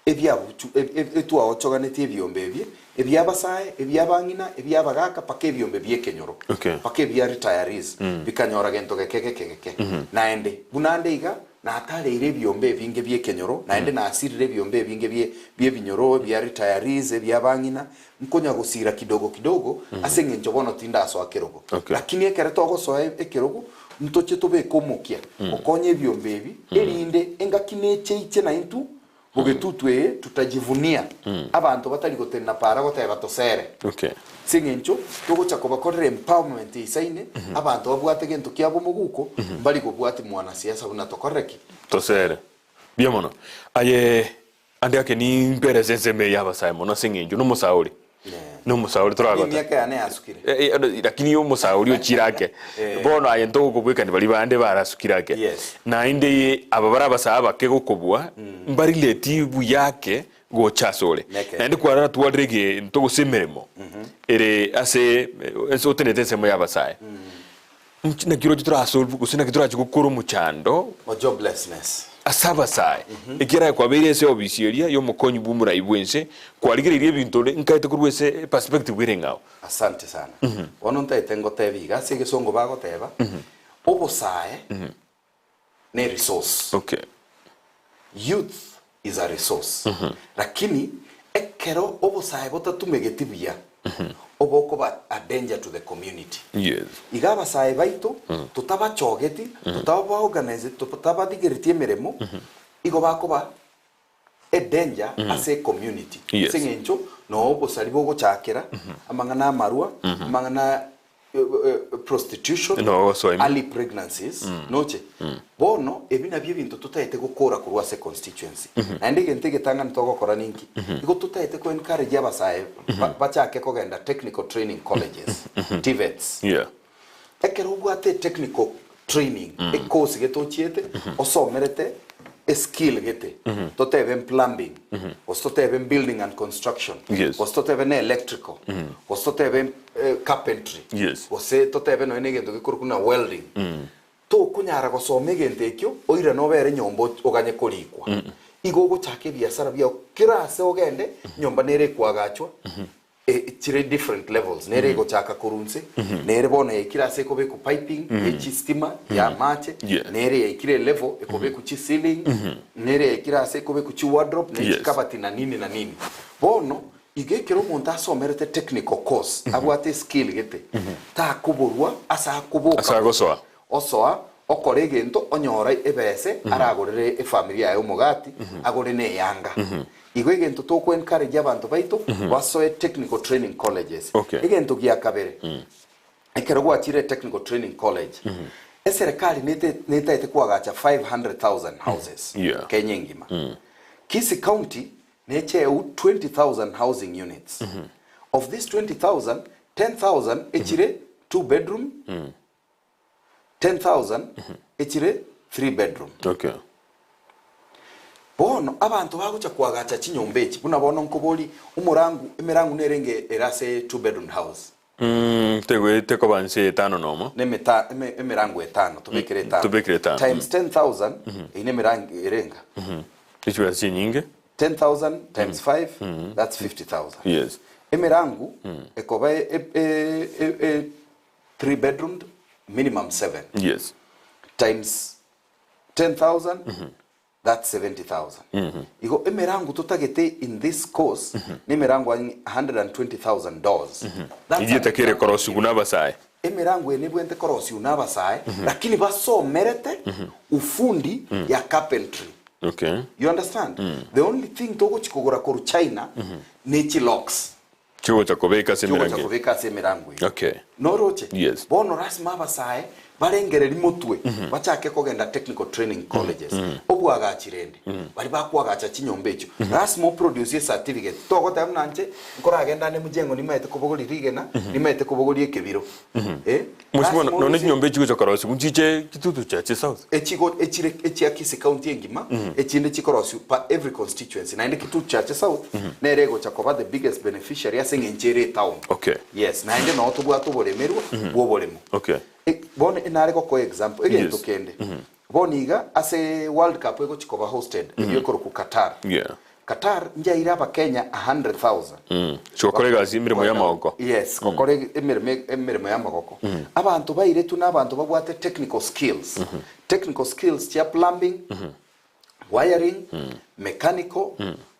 Ebiabuchu etwaochoganetie ebiombe ebi, ebi'abasae, ebi'abang'ina, ebi'abagaaka, mpaka ebiombe bi'ekenyoro, Okay. mpaka ebia retirees, bikanyora gento geke geke geke. Naende, buna ande iga, natareire ebiombe ebinge bi'ekenyoro, naende nasirire ebiombe ebinge bie bi'ebinyoro, ebia retirees, ebi'abang'ina, nkonya gosira kidogo kidogo, ase eng'encho bono tindasoa kerogo. Okay. Lakini ekero togosoa ekerogo, ntoche tobeke omokia, gokonya ebiombe ebi, erinde engaki neche iche naintwe Bogetutu eye tutajivunia, abanto batari gotenena para goteba tosere. Okay. Ase eng'encho togocha kobakorera empowerment eisaine, abanto babwate gento kiabo omoguko, mbari kobwati mwanasiasa buna tokorere ki? Tosere. Mbuya mono. Aye ande ake nimpere ase ensemo eye y'abasae mono ase eng'encho nomosae ore. Nomosae ore toragota. Emiaka yane yasukire. Eh, eh, lakini omosae oria ochire ake. Eh. Bono aye ntogokobwekani baria bande barasukire ake. Yes. Naende aba bare abasae abake gokobua, mbarileti buya ake gocha asore. Neke. Naende kwarora twarire egento gose emeremo ere ase ase otenete ensemo y'abasae. Nki naki oroche torasolve gose naki torache gokora omochando O joblessness. ase abasae, ekiagera kwabeire ase ofisi eria y'omokonyi bw'omorai bw'ense, kwarigereirie ebinto ore nkaete korwa ase perspective ere eng'ao. Asante sana. Bono ntaete ngotebie iga ase egesongo bagoteba, obosae ne resource. Okay. Youth is a resource. Lakini ekero obosae botatumegeti buya, obokoba a danger to the community. Yes. Iga abasae baito totabachogeti, totabaorganiseti, totabadigereti emeremo, igo bakoba a danger ase ecommunity. Yes. Ase eng'encho noo obosari bogochakera, amang'ana amarwa, amang'ana prostitution, No ogosoa ime. early pregnancies, noche? Bono ebi nabio ebinto totaete gokora korwa ase constituency. Naende egento egetang'ani togokora ninki? Igo totaete ko encourage abasae ba- bachake kogenda technical training colleges, TVETs. Yeah. Ekero obwate technical training, ecourse gete ochiete, osomerete eskill gete, totebe plumbing, gose totebe building and construction, Yes. gose totebe ne electrical, gose totebe carpentry, Yes. gose totebe nonya na egento gekorokwa buna welding, tokonyara gosoma egento ekio, oirane obere nyomba oganye korikwa. Igo ogochaka ebiasara biago, kera ase ogende, nyomba nere ekoagachwa, chire different levels, nere egochaka korwa inse, nere bono yaikire ase ekobekwa piping ye chistima, ya amache, Yes. nere yaikire elevel ekobekwa chiceiling, nere yaikire ase ekobekwa chiwardrobe, ne Yes. chikabati na nini na nini. Bono, iga ekero omonto asomerete technical course, abwate eskill gete, takoborwa ase akoboka Ase agosoa. Osoa okora egento onyore ebese aragorere efamiri yaye omogati, agore ne eyanga. Igo egento toko encourage abanto baito basoe technical training colleges. Okay. Egento gia kabere, ekero gwachire technical training college, eserekari nete netaete koagacha 500,000 houses Yeah. Kenya engima. Kisii County necheu 20,000 housing units. Of this 20,000, 10,000 echire two bedroom, 10,000 echire three bedroom. Okay. Bono abanto bagocha koagacha chinyomba echi, buna bono nkobori omorangu, emerangu nerenge ere ase two bedroom house. Mm, tego tekoba nse etano nomo. Na emeta eme, emerango etano, tobekere etano. Tobekere etano. Times 10,000, eyio ne emerango erenga. Echibesa chinyinge. 10,000 times 5, that's 50,000. Yes. Emerangu ekoba e, e, e, e, Three bedroomed minimum seven Yes. times 10,000 that's 70,000. Igo emerango totagete in this course ne emerango ang'e 120,000 doors. That's Eyio an etakere example. korosiwa na abasae. Emerango eye nebwente korosiwa na abasae lakini basomerete ufundi ya carpentry. Okay. You understand? The only thing togochi kogora korwa China ne chilocks. Chigocha kobeka ase Chigocha emerango. kobeka ase emerango eye. Okay. Noroche? Yes. Bono lasima abasae Barengereri motwe, bachake kogenda technical training colleges, obwagachi rende, baria bakoagacha chinyomba echio, lasima oproduce ecertificate, togoteba buna inche nkoragende ande mjengo nimaete kobogoria rigena, nimaete kobogoria ekebiro, eh, Mheshimiwa, lasima nonye orusie chinyomba echi chigocha korosiwa nchiche Kitutu Chache South? Echigo echire echia Kisii County engima, echinde chikorosiwa per every constituency, naende Kitutu Chache South nere egocha koba the biggest beneficiary ase eng'encho ere etown. Okay. Yes, naende noo tobwate oboremerwa bwa oboremo. Okay. E, bono nare gokoa example, egento Yes. kende, bono iga ase World Cup egochi koba hosted, eyio ekorokwa Qatar. Yeah. Qatar njaire abakenya 100,000. Chigokora egasi emeremo ya amagoko. Yes, gokora emeremo emeremo ya amagoko. Abanto bairetwe na abanto babwate technical skills. Technical skills chia plumbing, wiring, mechanical,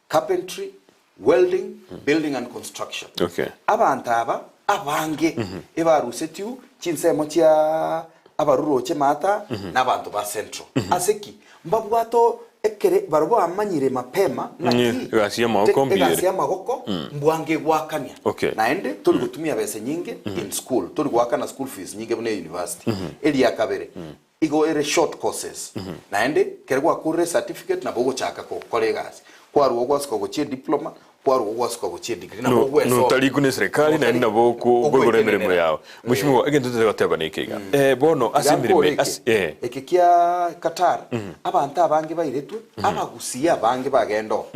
carpentry, welding, building and construction. Okay. Abanto aba abange ebarusetiwu chinsemo chia abaruroche maata na abanto ba central. Ase ki? Mbabwate ekere barobwo bamanyire mapema Ng'e, naki egasi y'amagoko te- mbuya egasi ere. y'amagoko mbwange egwakania. Okay. Naende tori gotumia besa nyinge in school, tori goakana school fees nyinge buna university. Eria kabere, igo ere short courses. Naende ekero gwakorire ecertificate nabo ogochaka gokora egasi. Kwarwa ogwasuka gochia ediploma, kwarwa ogwasuka gochia edegree nabo No- ogwesomia. Notarikwa na eserekari naende Notari- nabo oko- okoigora emeremo ogwetenenera. yao. Mheshimiwa, egento totari goteba neke iga. Eh, bono ase Iga emeremo nkore eke, ase eh. eke kia Qatar, abanto abange bairetwe, abagusii abange bagenda oo.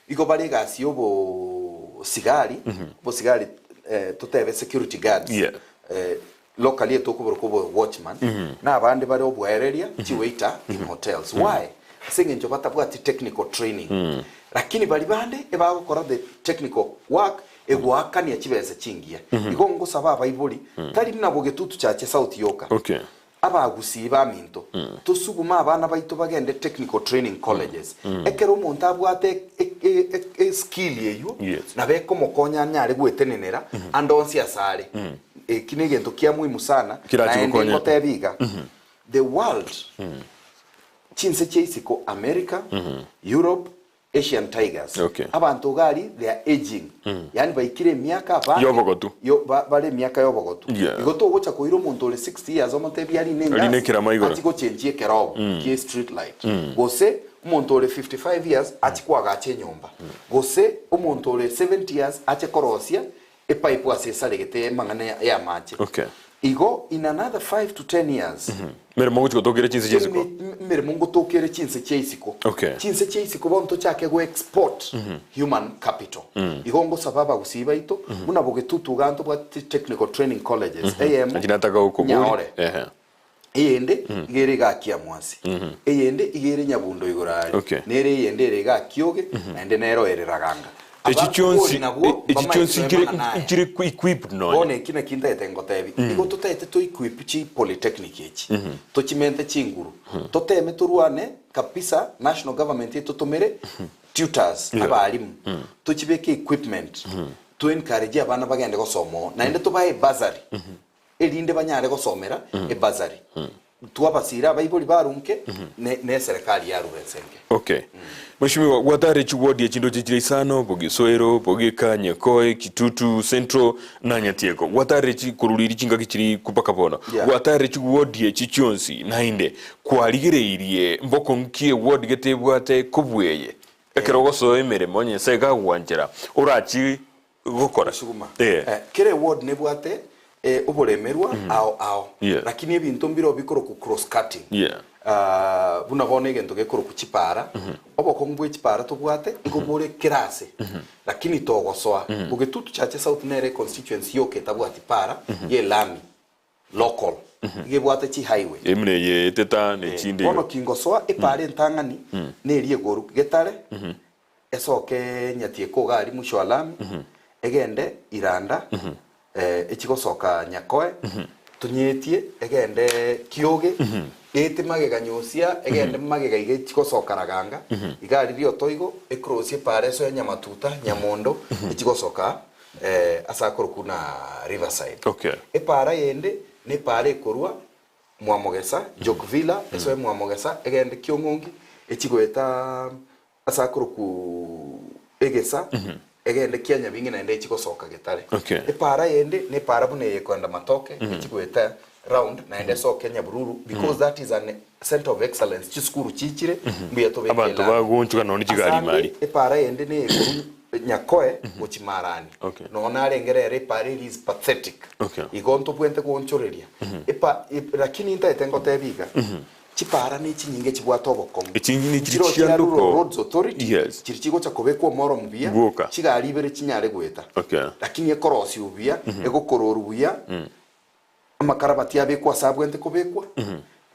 Igo bare egasi ya obosigari, obosigari eh, totebe security guards, Yeah. eh, locally etokoborokwa obo watchman, na abande bare oboereria, chiwaiter in hotels. Why? Ase eng'encho batabwati technical training. Lakini baria bande ebagokora the technical work egoakania chibesa chingiya. Igo ngosaba abaibori, tari buna bogetutu chache south yoka, Okay. abagusii baminto, tosugume abana baito bagende technical training colleges. Ekero omonto abwate e- e- e- eskill eywo, Yes. nabo ekomokonya anyare gwetenenera ande onsi asare. Eki negento kia muhimu sana, Kerachi naende gokonya. ngoteba iga, the world, chinse chia isiko America, Europe, Asian Tigers. Okay. Abanto iga aria they are aging. Yaani baikire emiaka abange Y'obogotu. yo ba, bare emiaka y'obogotu. Yeah. Igo togocha koira omonto ore 60 years omotebie arine Arine engasi ekerama igoro. achi gochenchia ekerobo kie street light. Gose omonto ore 55 years achi koagacha enyomba. Gose omonto ore 70 years ache korosia epipe ase esaregete amang'ana y'amache. Okay. Igo in another 5 to 10 years Emeremo ngochi gotokera chinse chia isiko. Emeremo ngotokere chinse chia isiko. Okay. Chinse chia isiko bono tochake go export human capital. Igo ngosaba abagusii baito buna bogetutu iga ntobwate technical training colleges eyemo Naki nataka gokobori. Nyaore. Ehe. Eyende iga ere igaa Kiamwasi, eyende iga ere Nyabundo igoro aria, Okay. nere eyende ere igaa Kioge, naende nero ere Raganga. Echi Abanto chionsi bori nabwo echi bamaete chionsi nchire amang'ana aya. nchire equipped Bono nonya. eki naki ntaete ngotebi, igo totaete to equip chi polytechnic echi, tochimente chinguru, toteme torwane kabisa national government etotomere tutors, Yeah. abalimu, tochibeke equipment, to encourage abana bagende gosoma oo, naende tobae ebursary. Erinde banyare gosomera ebasari. Twabasiire abaibori barunke ne neserekari yarure ense enke. Okay. Mheshimiwa, gwatare chiwodi echi ndoche chire isano, Bogisoero, Bogika, Nyekoe, Kitutu, Central na Nyatieko. Gwatare chi koruriri chingaki chiri mpaka bono. Yeah. Gwatare chiwodi echi chionsi naende kwarigereirie mbokong'u ki ewodi gete ebwate kobua eye? Ekero ogosoa emeremo onye Nyasaye gagwanchera orachi gokora. Suguma. Eh. Eh, kera eward nebwate eh, oboremerwa ao ao Yeah. lakini ebinto mbiro bikorokwa cross cutting Yeah. Ah, buna bono egento gekorokwa chipara obokong'u bwe chipara tobwate igo bore kera ase lakini togosoa Bogetutu Chache South nere econstituency yoka etabwati para ye elami local iga ebwate chi highway Emuna eye eteta ne chinde bono igo. kingosoa epara entang'ani neri egoru getare Esoke nyatieke iga aria mwisho wa lami, egende Iranda, echigosoka Nyakoe, tonyetie egende Kioge, ete magega Nyosia, egende magega iga echigosoka Raganga, iga aria Riotoigo, ecross epara esoe Nyamatuta, Nyamondo, echigosoka ase akorokwa buna Riverside. Okay. Epara yende, na epara ekorwa Mwamogesa, Jokvilla, esoe Mwamogesa, egende Kiong'ongi, echigoeta Ase akorokwa egesa, egende kia nyabingi naende echi gosoka getare. Okay. Epaara yende nepaara buna eye ekoenda matoke, echi goeta round naende soke Nyabururu because that is an center of excellence chisukuru chichire mbuya tobeke Abanto elami. bagoonchoka nonya chigari Asande ime aria. epara ende neye korwa Nyakoe gochia Marani Okay. nonya narenge rero epara eria is pathetic Okay. igo ntobwente goonchoreria epa lakini ntaete ngotebie iga Chipara ne chinyinge chibwate obokong'u. Echi ne chiri Chiroo chia Rural chianduko. Roads Authority Yes. chiri chigocha kobekwa omoro mubuya, Gwoka. chigari ibere chinyare goeta. Okay. Lakini ekorosiwa buya, egokororwa buya, amakarabati abekwe ase abwente kobekwa,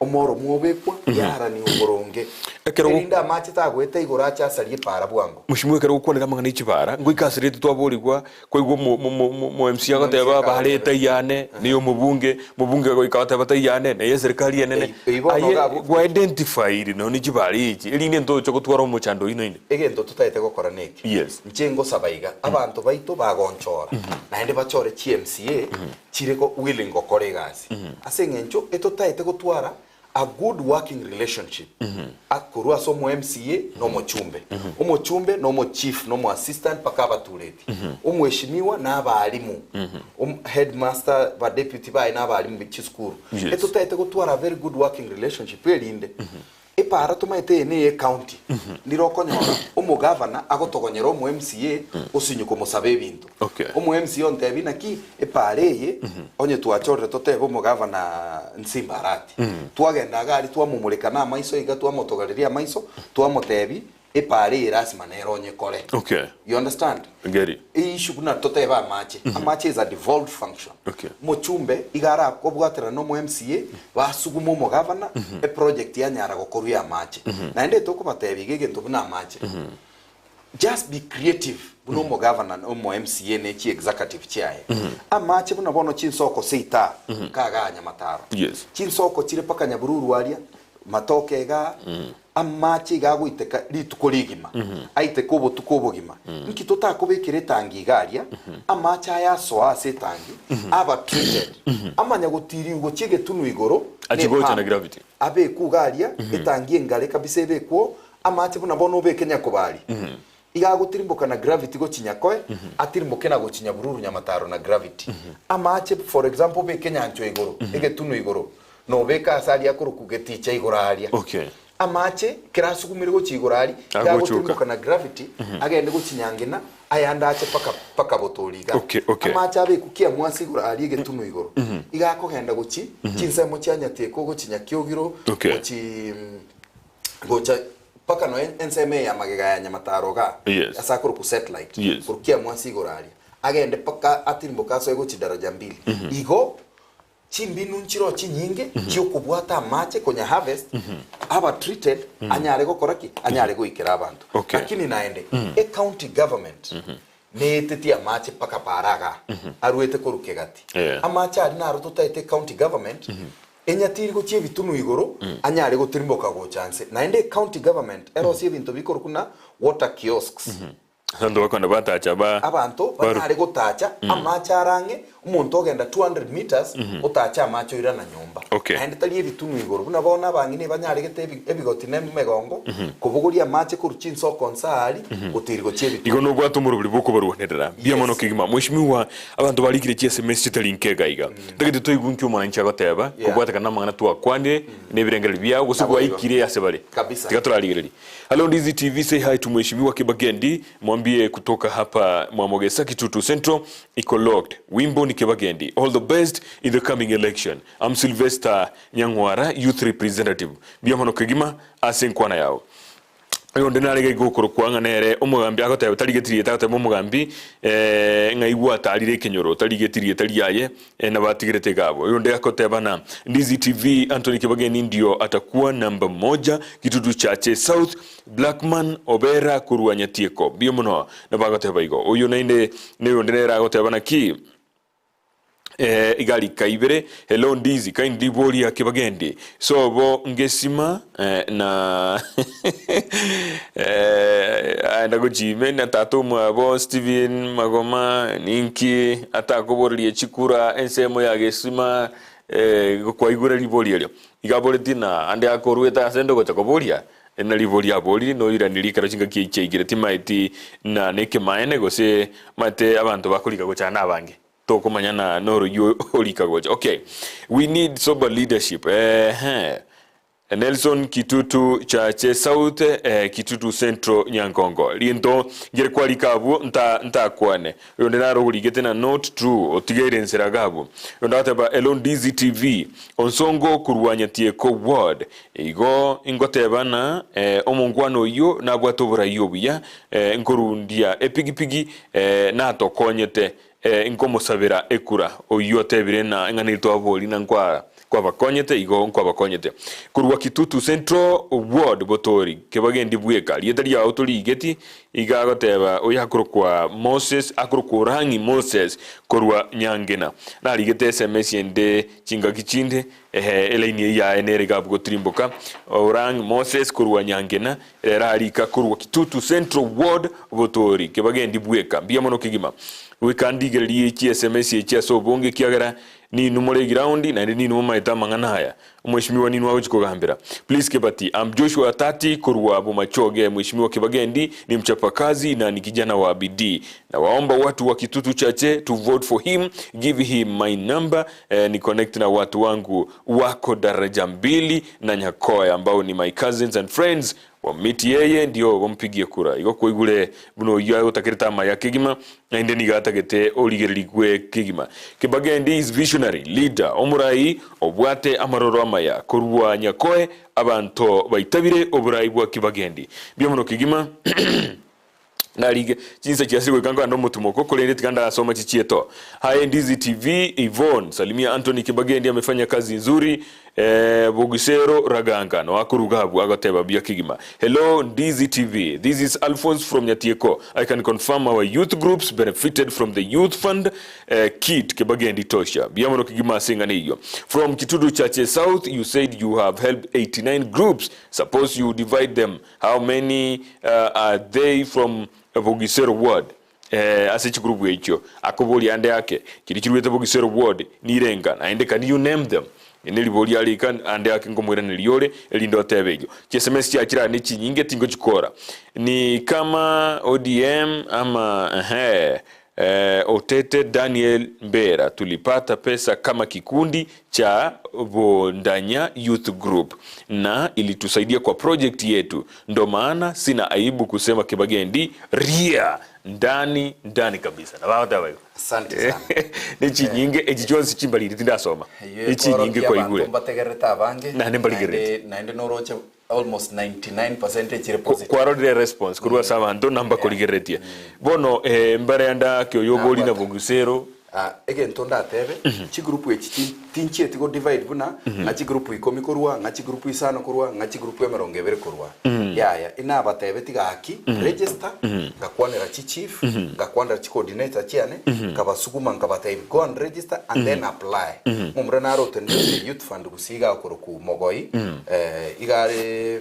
omoromu obekwa, yaaraniwa boronge. Ekero go- Erinde amache tagoeta igoro ache asarie epara bwango. Mheshimiwa ekero ogokwanera amang'ana echibara, ngoika aserete twaborigwa Kwaigwa omo MC agoteba bare taiyane neye omobunge, omobunge agoika agoteba taiyane neye eserikari enene. Ei- ei bono Aye iga abwo- gwa identifyire nonya ne chibare echi erinde ntoche gotwara omochando oino inde. Egento totaete gokora neki, Yes. inche ngosaba iga, abanto baito bagonchora, naende bachore chi MCA chire go willing gokora egasi. Ase eng'encho etotaete gotwara A good working relationship korwa ase omo MCA na omochumbe, omochumbe na omo chief na omo assistant mpaka abatureti, omweshimiwa na abalimu, headmaster, ba deputy baye na abalimu be chisukuru. Etotaete gotwara a very good working relationship erinde epara tomaete eye neye ecounty ndire okonyora omogavana agotogonyera omo MCA osinye komosaba ebinto. Okay. Omo MCA ontebi naki epara eye onye twachorire totebe omogavana Nsimba Arati. Twagenda iga aria twamomoreka na amaiso iga twamotogareria amaiso twamotebi epara eye lasima nere onyekore. Okay. You understand? Ngeri. Issue buna totebe amache, amache is a devolved function. Okay. Omochumbe iga arakobwaterana na omo MCA basuguma omogavana eproject yanyara gokorwa ya amache. Naende tokobatebia iga egento buna amache. Just be creative buna omogavana na omo MCA ne chi executive chiaye. Amache buna bono chinsoko seita kagaa Nyamataro. Yes. Chinsoko chire paka Nyabururu aria, matoke igaa, amache iga agoiteka rituko rigima, aiteke obotuko obogima. Nki totakobekera etangi iga aria, amache aya asoa ase etangi, aba treated, amanya gotiriwa gochia egetunu igoro, Achie gocha na ne pump. gravity. Abekwe iga aria, etangi engare kabisa ebekwe oo, Amache buna bono obeke nyakobari, iga agotirimboka na gravity gochia nyakoe, atirimboke na gochia nyabururu nyamataro na gravity. Amache for example obeke nyanchwa igoro, egetunu igoro, na obeke ase aria akorokwa geticha igoro aria. Okay. Amache kera asugumire gochia igoro aria, iga Agochoka. agotirimboka na gravity, agende gochia nyangena, ayande ache paka paka botori iga. Okay, okay. Amache abekwe kiamwasi igoro aria egetunu igoro, iga akogenda gochia chinsemo chia nyatieko, gochia nyakiogiro, Okay. gochia gocha mpaka noe ensemo eye ya magega ya Nyamataro igaa, Yes. ase akorokwa satellite, Yes. korwa kiamwasi igoro aria, agende mpaka atirimboke asoe gochia daraja mbili. Igo chimbinu nchiroo chinyinge chiokobwata amache konya harvest, aba treated, anyare gokora ki? Anyare goikera abanto. Okay. Lakini naende, ecounty government neetetie amache mpaka para igaa, aruete korwa kegati. Yeah. Amache aria naro totaete ecounty government, Enyatiri gochia ebitunwa igoro, anyare gotirimboka gocha nse. Naende ecounty government erosie ebinto bikorokwa buna water kiosks. Abanto bakogenda batacha ba Abanto baru- banyare gotacha amache are ang'e, omonto ogenda 200 meters, otache amache oirana nyomba. Okay. Naende tari ebitunwa igoro, buna bono abang'ina ebanyaregete ebi- ebigoti na emegongo, kobogoria amache korwa chinsoko nse aaria, gotiri gochia Igo ebitunwa. nobwate omorobori bw'okobarwanerera. Mbuya mono Yes. kegima. Mheshimiwa, abanto barikire chi sms chitari nke iga iga. Ntagete toigwe nki omwananchi agoteba, Yeah. kobwatekana namang'ana twakwanire, na ebirengererio biao, gose Nabo igo. gwaikire ase bare. Kabisa. Tiga torarigererie. Hello Ndizi TV, say hi to Mheshimiwa Kibagendi, mwambie kutoka hapa Mwamogesa Kitutu Central iko locked. Wimbo ni Kibagendi. All the best in the coming election. I'm Sylvester Nyang'wara, youth representative. Mbuya mono kegima ase enkwana yao. Oyonde narege gokorokwa ng'a nere omogambi agoteba tarigeti rieta agoteba omogambi eh, ng'a igwe atarire ekenyoro tarigeti rieta riaye eh, nabo atigerete iga abwo. Oyonde agoteba na Ndizi TV Anthony Kibageni ndio atakuwa namba moja Gitutu Chache South Blackman Obera korwa Nyatieko. Mbuya mono nabo agoteba igo. Oyo naende noyonde nere agoteba naki Eh, iga rika ibere hello ndizi kindly boria kibagendi sobo ngesima eh, na eh, aenda gochime na tata omwabo Steven Magoma ninki atakoboreria chikura ensemo ya gesima eh, kwaigure riboria erio iga aboretie na ande akoruete ase ende ogocha koboria na riboria aborire noiranirie ekero chingaki echi chiaikire timaeti na nekemaene gose maete abanto bakorika gochana abange. Tokomanya na noroyio orika gocha. Okay. We need sober leadership. Ehe. Nelson Kitutu Chache South, eh, Kitutu Central Nyankongo. Rinto ngere kwarika abwo nta ntakwane. Oyonde naro origete na not true otigeire ensera iga abwo. Oyonde agateba hello Ndizi TV. Onsongo korwa Nyatieko ward. Igo ingoteba na eh, omongwana oyio nabwate oborai obuya eh, nkorundia epigipigi eh, natokonyete eh, nkomosabera ekura. Oyio otebire na ing'ana eri twabori na nkwa Nkwabakonyete, igo nkwabakonyete. Korwa Kitutu Central Ward Botori, kebagendi bweka. Rieta riao torigeti, iga agoteba oyo akorokwa Moses, akorokwa Orang'i Moses korwa Nyangena. Narigete sms ende chingaki chinde, ehe, elaini eyio yaye nere iga abwo gotirimboka. Orang'i Moses korwa Nyangena, rero arika korwa Kitutu Central Ward Botori, kebagendi bweka. Mbuya mono kegima. Goika ndigererie chi sms echi ase obonge ekiagera Ninwe more egiraundi, naende ninwe momaete amang'ana aya. Omweshimiwa ninwe agochia kogambera. Please Kebati, I'm Joshua Atati korwa Bomachoge, Mheshimiwa Kibagendi ni mchapakazi na ni kijana wa bidii. Nawaomba watu wa Kitutu Chache to vote for him, give him my number eh, ni connect na watu wangu wako daraja mbili na Nyakoya ambao ni my cousins and friends Wamiti yeye ndio bampigie kura. Igo kwaigure buna oyio agotakerete amaya kegima, naende nigo atagete origererigwe kegima. Kibagendi is visionary leader, omorai obwate amaroro amaya korwa Nyakoe, abanto baitabire oborai bwa Kibagendi. Mbuya mono kegima. Narige chinsa chiasire goika nkogenda omotumoko, korende tiga ndasoma chichieto. Hi Ndizi TV, Yvonne, salimia Anthony Kibagendi amefanya kazi nzuri eh, Bogisero Raganga no akoruga abwo agoteba buya kegima. Hello Ndizi TV, this is Alphonse from Nyatieko. I can confirm our youth groups benefited from the youth fund eh, kit Kibagendi tosha. Buya mono kegima ase eng'ana eyio. From Kitutu Chache South, you said you have helped 89 groups. Suppose you divide them How many are they from Bogisero ward? Eh, ase chigroup echio akoboria ande ake chiria chiruete Bogisero ward nirenga naende can you name them? Eri neriboria arika ande ake nkomoiraneria ore erinde otebe igo. Chi sms chiachire aa nechinyinge tingochikora. Ni kama ODM ama ehe Eh, Otete Daniel Mbera, tulipata pesa kama kikundi cha Bondanya Youth Group na ilitusaidia kwa project yetu, ndo maana sina aibu kusema Kibagendi ria ndani ndani kabisa. Na bago taba igo. Asante sana. Nechinyinge echi chionsi chimbariri tindasoma. Eyio Echinyinge ekorokia kwaigure. abanto mbategererete abange Naende mbarigerereti. naende naende noroche Almost 99% chire positive. Kwarorire response korwa ase abanto na mbakorigereretie. Bono eh, mbare ande ake oyo obori na Bogisero. Ah, egento ndatebe, chigroup echi tin- tinchieti go divide buna ng'a chigroup ikomi korwa, ng'a chigroup isano korwa, ng'a chigroup emerongo ebere korwa. Yaya, inabatebeti gaki, register, ngakwanera chichief, ngakwanera chicoordinator chiane, nkabasuguma nkabatebi go and register and then apply. Momura naro otenenete youth fund Gusii iga akorokwa Mogoi, iga are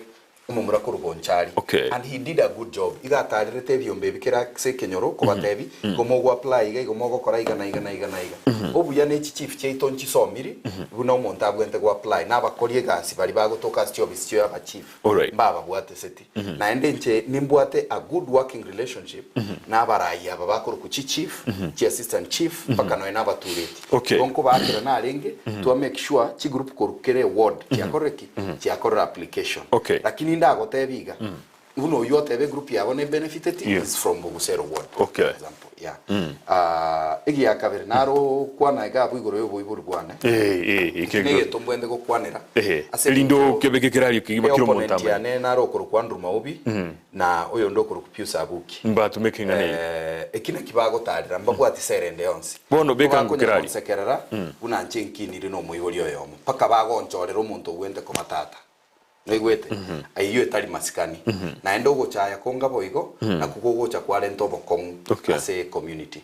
omomura korwa Bonchari. Okay. And he did a good job. Iga atarerete ebiombe ebi kera ase ekenyoro kobatebi, igo mogo apply iga, igo mogokora iga na iga na iga na iga. Obuya ne chichief chiaito nchisomiri, buna omonto abwenerete go apply. Na abakori egasi baria bagotoka ase chiofisi chia abachief, Alright. mbababwateseti. Naende inche nimbwate a good working relationship na abarai aba bakorokwa chichief, chiassistant chief, mpaka nonya na abatureti. Okay. Igo nkobaakera narenge, twa make sure chigroup korwa kera eward chiakorire ki? Chiakorire application. Okay. Lakini ndagotebia iga, buna oyio oteba egroup yabo ne benefiteti Yeah. is from Bogusero ward. Okay. For example. Yeah. Ah, egiakabere naro okwana iga abwo igoro y'oboibori bwane. Eh, eh, Eki ekio negento mbwende gokwanera. Ehe. Ase Erinde eng'encho okebeke kerario kegima kera omonto eopponent amanye. yane naro okorokwa Andrew Maubi na oyonde okorokwa Pius Abuki. Mbatumeke ing'ana eyio. Eh, eki naki bagotarera mbabwati sere ende yonsi. Bono beka Bakonya ng'o kerario. gonsekerera buna nche nkinire nomoibori oyomo mpaka bagonchorera omonto ogwente koba tata. Noigwete? Ayio etari masikani. Naende ogochaya konga boigo, nakwo kogocha kwarenta obokong'u Okay. ase ecommunity.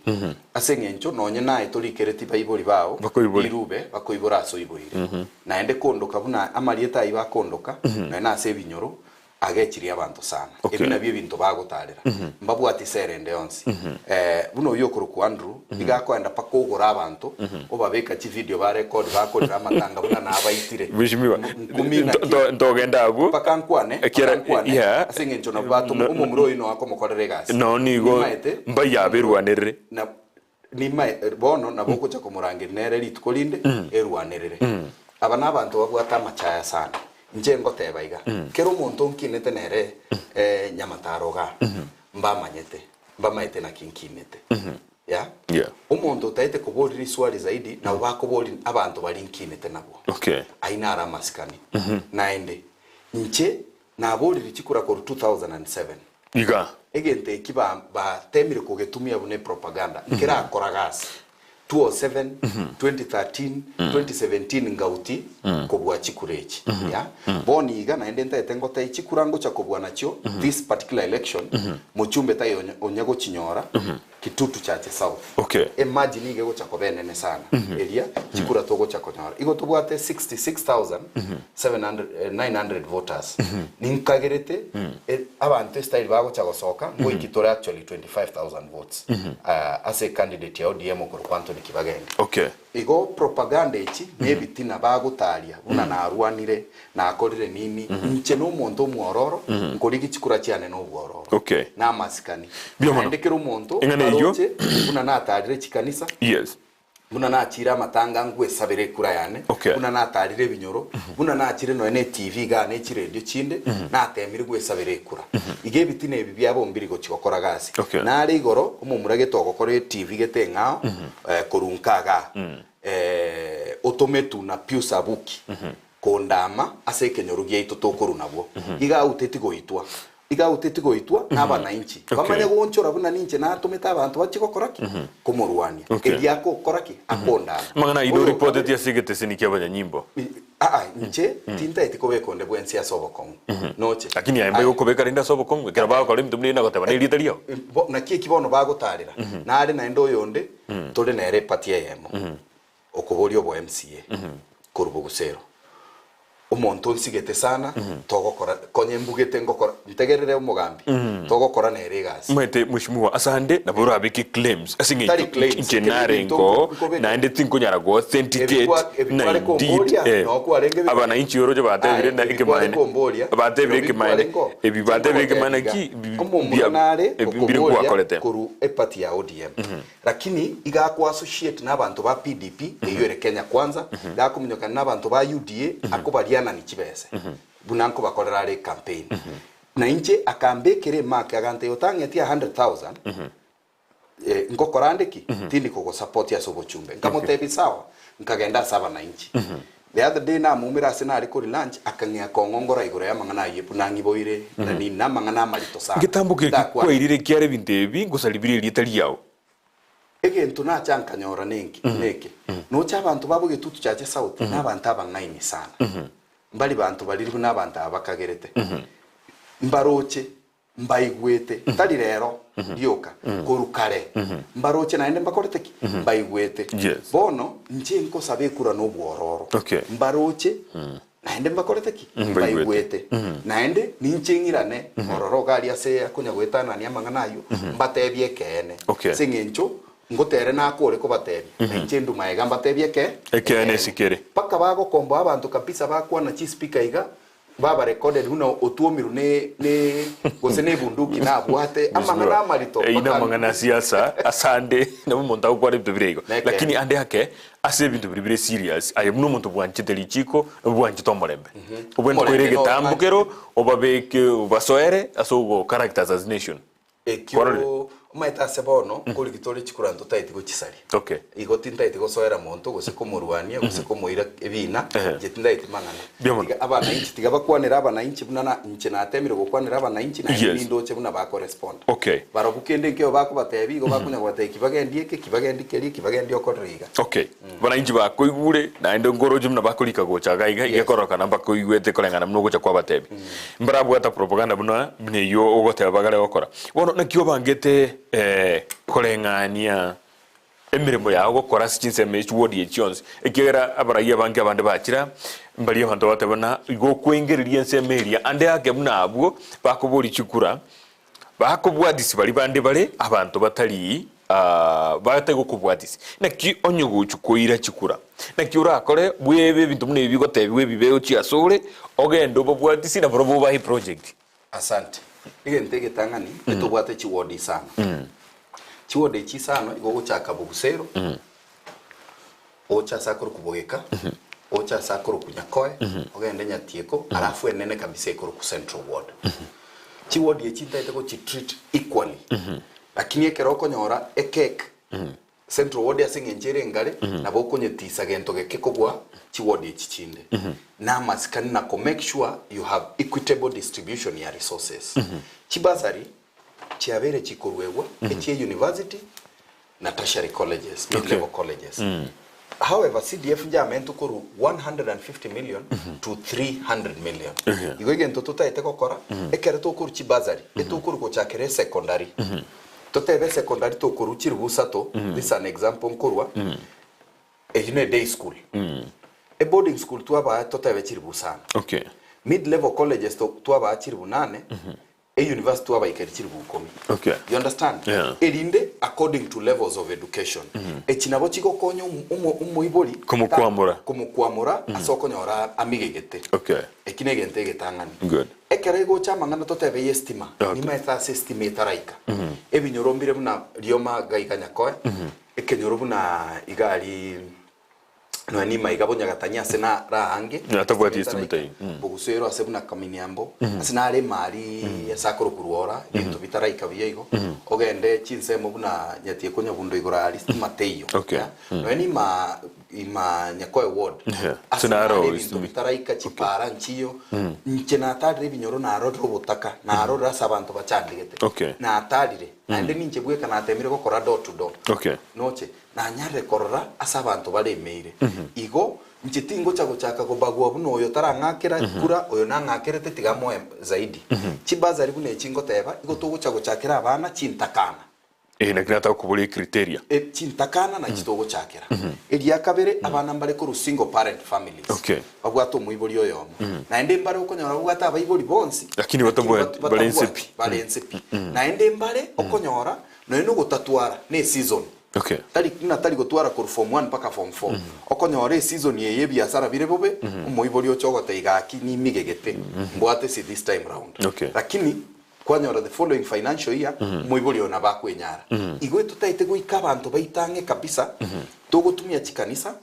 Ase eng'encho nonye naye torikereti baibori bao, Bakoibore. rirube bakoibora ase oiboire. Naende kondoka buna amarieta ayio akondoka, nonye na ase ebinyoro, agechirie abanto sana. Okay. Ebi nabio ebinto bagotarera. Mbabwati sere ende yonsi. Buna oyio okorokwa Andrew, iga akoenda mpaka ogora abanto, obabeka chividio barekodi bakorera amatanga buna nabaitire. Mheshimiwa, Nkumi naki. ntogenda abwo. Mpaka nkwane, mpaka Ekiara- nkwane, yeah. ase eng'encho nabo batoma, No- omomura oyio noyo akomokorera egasi. No nigo Nimaete, mbayaberwanerere. na. Nimae bono nabo ogocha komorangeria nere rituko rinde erwanerere. Aba nabanto babwate amachaya sana. Inche ngoteba iga, kera omonto nkinete nere nyamataro igaa, mbamanyete, mbamaete naki nkinete. Yeah? Yeah. Omonto otaete koboria riswali zaidi, nabo bakoboria abanto baria nkinete nabwo. Okay. Ayio naro amasikani. Naende, inche naborire chikura korwa 2007. Iga. Egento eki ba batemire kogetumia buna epropaganda, nkerakora gasi. 2007, 2013, 2017 ngauti kobua chikura echi. Yeah? Bono iga naende ntaete ngotebie chikura ngocha kobua nachio this particular election, mochumbe taiyo onye onye gochinyora Kitutu Chache South. Okay. Emargin iga egocha koba enene sana eria chikura togocha konyora. Igo tobwate 66,700 eh, 900 voters. Ninkagerete eh, abanto estyle bagocha gosoka ngoiki tore actually 25,000 votes ah, ase ecandidate ya ODM okorokwa Anthony Kibagenge. Okay. Igo propaganda echi nebitina bagotaria buna narwanire nakorire nini inche nomonto omwororo nkorigi chikura chiane nobwororo Okay. namasikani Mbuya mono. naende kera omonto Eng'ana eyio. baroche buna natarire chikanisa Yes. buna nachire amatanga ngwesabere ekura yane Okay. buna natarire ebinyoro buna nachire nonya ne TV igaa ne chiredio chinde natemire gwesabera ekura iga ebitina ebi biabo mbiri gochi gokora gasi Okay. nare igoro omomura gete ogokora etv gete eng'ao korwa nka igaa otometwe na Pius Abuki kondama ase ekenyoru giaito tokorwa nabwo iga auteti goitwa iga auteti goitwa na abanainchi bamanye goonchora buna ninche natomete abanto bachie gokora ki? Komorwania. Okay. Erio agokora ki? Akondama. Amang'ana ayio Oyo noripoteti okabe ase egeteseni kia abanyanyimbo. Aa, inche tintaeti kobeka onde bwensi ase obokong'u. Noche? Lakini aye mbae Aye. gokobeka rende ase obokong'u, ekero bagokora ebinto buna ebi nagoteba nerieta riao. Bo, naki eki bono bagotarera, nare naende oyonde tore nere eparty eyemo, okoboria obo MCA korwa Bogusero. Omonto onsigete sana, togokora, konya embugete ngokora, ntegerere omogambi, togokora nere egasi. Omanyete mweshimiwa ase ande nabo orabeke claims ase eng'encho Tari claims, inche ekero narengo ebinto nkobeka. naende tinkonyara go authenticate Ebi kwa- ebi na kware indeed komboria, eh, noo kwarenge bibaya. abananchi oroche batebire Aye, na ebi kware ekemaene komboria, batebire ebi ekemaene kwarenge, ebi batebire ekemaene tinkogotebia ki iga. bi- Omomura bia- nare ebi mbire okoboria gwakorete. korwa eparty ya ODM. Lakini iga ako associate na abanto ba PDP eyio ere Kenya Kwanza, iga akominyokana na abanto ba UDA akobarianani chibese buna nkobakorera are ecampaign. Na inche akambekera emark agantebia otang'etie 100,000 eh, ngokora ande ki? Tindi kogosupport ase obochumbe. Nkamotebia sawa, nkagenda ase abananchi. The other day namoumera ase nare kori lunch akang'ea kong'ongora igoro y'amang'ana ayio buna ng'iboire na nini na amang'ana amarito sana. Ngetambo kere Ndakwane. kwairire ekiara ebinto ebi ngosaribire erieta riao. Egento nacha nkanyora nenki neke, nocha abanto ba Bogetutu Chache South na abanto abang'aini sana. Mbari banto bariri buna abanto aba bakagerete. Mbaroche Mbaigwete, tari rero rioka, korwa kare mbaroche naende mbakorete ki? Mbaigwete. Yes. Bono inche nkosaba ekura nobwororo. Okay. Mbaroche naende mbakorete ki? Mbaigwete. Mbaigwete. Naende ninche ng'irane ororo iga aria ase akonya goetanania amang'ana ayio, mbatebie ekeene. Okay. Ase eng'encho ngotere nakore kobatebia, na inche ndwe magega mbatebie eke Ekeene ase kere. Mpaka bagokomboa abanto kabisa bakwana chispeaker iga, Baba recorded buna otwomirwe ne ne gose ne ebunduki nabwate amang'ana amarito Eyio mpaka namang'ana a siasa ase ande nabo omonto agokwana ebinto bire igo. Nekeene. Lakini ande ake ase ebinto biria bire serious aye buna omonto bwanchete richiko bwanchete omorembe. Obwenerete koira Omorembe noro egetambo kero obabeke obasoere ase ogo characters as nation. Ekio omanyete ase bono nkorigi tore chikura ntotaeti gochisaria. Okay. Igo tintaeti gosoera monto gose komorwania gose komoira ebina, Ehe. inche tintaeti mang'ana. Mbuya mono. Tiga abanainchi tiga bakwanere abanainchi buna na inche natemire gokwanera abanainchi naende Yes. nindoche buna bakorespond. Okay. Barobwo kende nkio bakobatebia igo bakonya kobatebia kibagendi eke kibagendi keria kibagendi okorire iga. Okay. Abanainchi bakoigure naende nkoroche buna bakorika gocha iga iga Yes. igekorokana mbakoigwete koreng'ana buna ogocha kwabatebia. Mbarabwata propaganda buna buna eyio ogoteba bagare gokora. Bono naki obangete koreng'ania emeremo yao gokora ase chinsemo echi chiwodi echi chionsi, ekiagera abarai abange abande bachire aa, mbaria abanto bagoteba buna igo okoengereria ensemo eria ande ake buna abwo bakoboria chikura, Bakobwatisia baria bande bare abanto batari batari gokobwatisia. Naki onye gochia koira chikura, naki orakore bwebe ebinto buna ebi bigotebigwa ebibe ochie asore, ogende obabwatisie na barobwo obahe eproject. Asante. Egento egetang'ani, etobwate chiward isano. Chiward echi isano igo ogochaka Bogusero, oche ase akorokwa Bogeka, oche ase akorokwa Nyakoe, ogende Nyatieko, alafu enene kabisa ekorokwa Central Ward. Chiward echi ntaete gochi treat equally, lakini ekero okonyora ecake Central Ward ase eng'encho ere engare, nabo okonyetisa gento geke kobua chiward echi chinde. Na amasikani na ko make sure you have equitable distribution ya resources. Chibursary chiabeire chikoruegwa echie university na tertiary colleges, mid level colleges. However, CDF njamentwe korwa 150 million to 300 million. Igo egento totaete gokora, ekero tokorwa chibursary, etokorwa gochakera esecondary. Totebe esecondary tokorwa chiribu isato, this is an example nkorwa, eyio ne day school. Eboarding school twabaa totebe chiribu isano. Mid level colleges twabaa chiribu nane, Euniversity twabaikeria chilifu ikomi. Okay. You understand? Yeah. Erinde according to levels of education. Echi nabo chigokonya omo- omo- omoibori Komokwamora. komokwamora ase okonyora amigegete. Okay. Eki negento egetang'ani. Good. Ekero egocha amang'ana totebe ye estima, Okay. nimaete ase estima etaraika. Ebinyoro mbire buna rioma iga iga Nyakoe, ekenyoro buna iga aria Nonya nimaiga bonyagatani ase naraange, Na tabwati estima taiyo. Bogusero ase buna Kaminiambo, ase nare emari ase akorokwa Rwora, ebinto bitaraika buya igo, ogende chinsemo buna Nyatieko Nyabundo igoro aria stima teiyo. Okay. Ya. Nonya nima ima Nyakoe ward, Yeah. ase Ase naro nare ebinto estima. bitaraika chipara nchiyo, inche natarire ebinyoro narorire obotaka, narorire ase abanto bachandegete. Okay. Natarire, naende ninche bweka natemire gokora door to door. Okay. Noche, Nanyarire korora ase abanto baremeire. Igo inche tingocha gochaka kobagua buna oyo tarang'akera kura, oyo nang'akerete tiga amoe zaidi. Chibasari buna echi ngoteba, igo togocha gochakera abana chintakana. Ee, naki nataka koboria ecriteria. E, chintakana nachi togochakera. Eria kabere, abana mbare korwa single parent families. Okay. Babwate omoibori oyomo. Naende mbare okonyora babwate abaibori bonsi, Lakini batabwati, bare inse pi. bare inse pi. Naende mbare okonyora nonya nogotatwara ne eseason. Okay. Tari buna tari gotwara korwa form one mpaka form four. Okonyora eseason eye ebiasara bire bobe, omoibori oche ogotebia gaki nimigegete, mbwate ase this time round. Okay. Lakini kwanyora the following financial year, omoibori oyo nabo akwenyara. Igo etotaete goika abanto baito ang'e kabisa, togotumia chikanisa,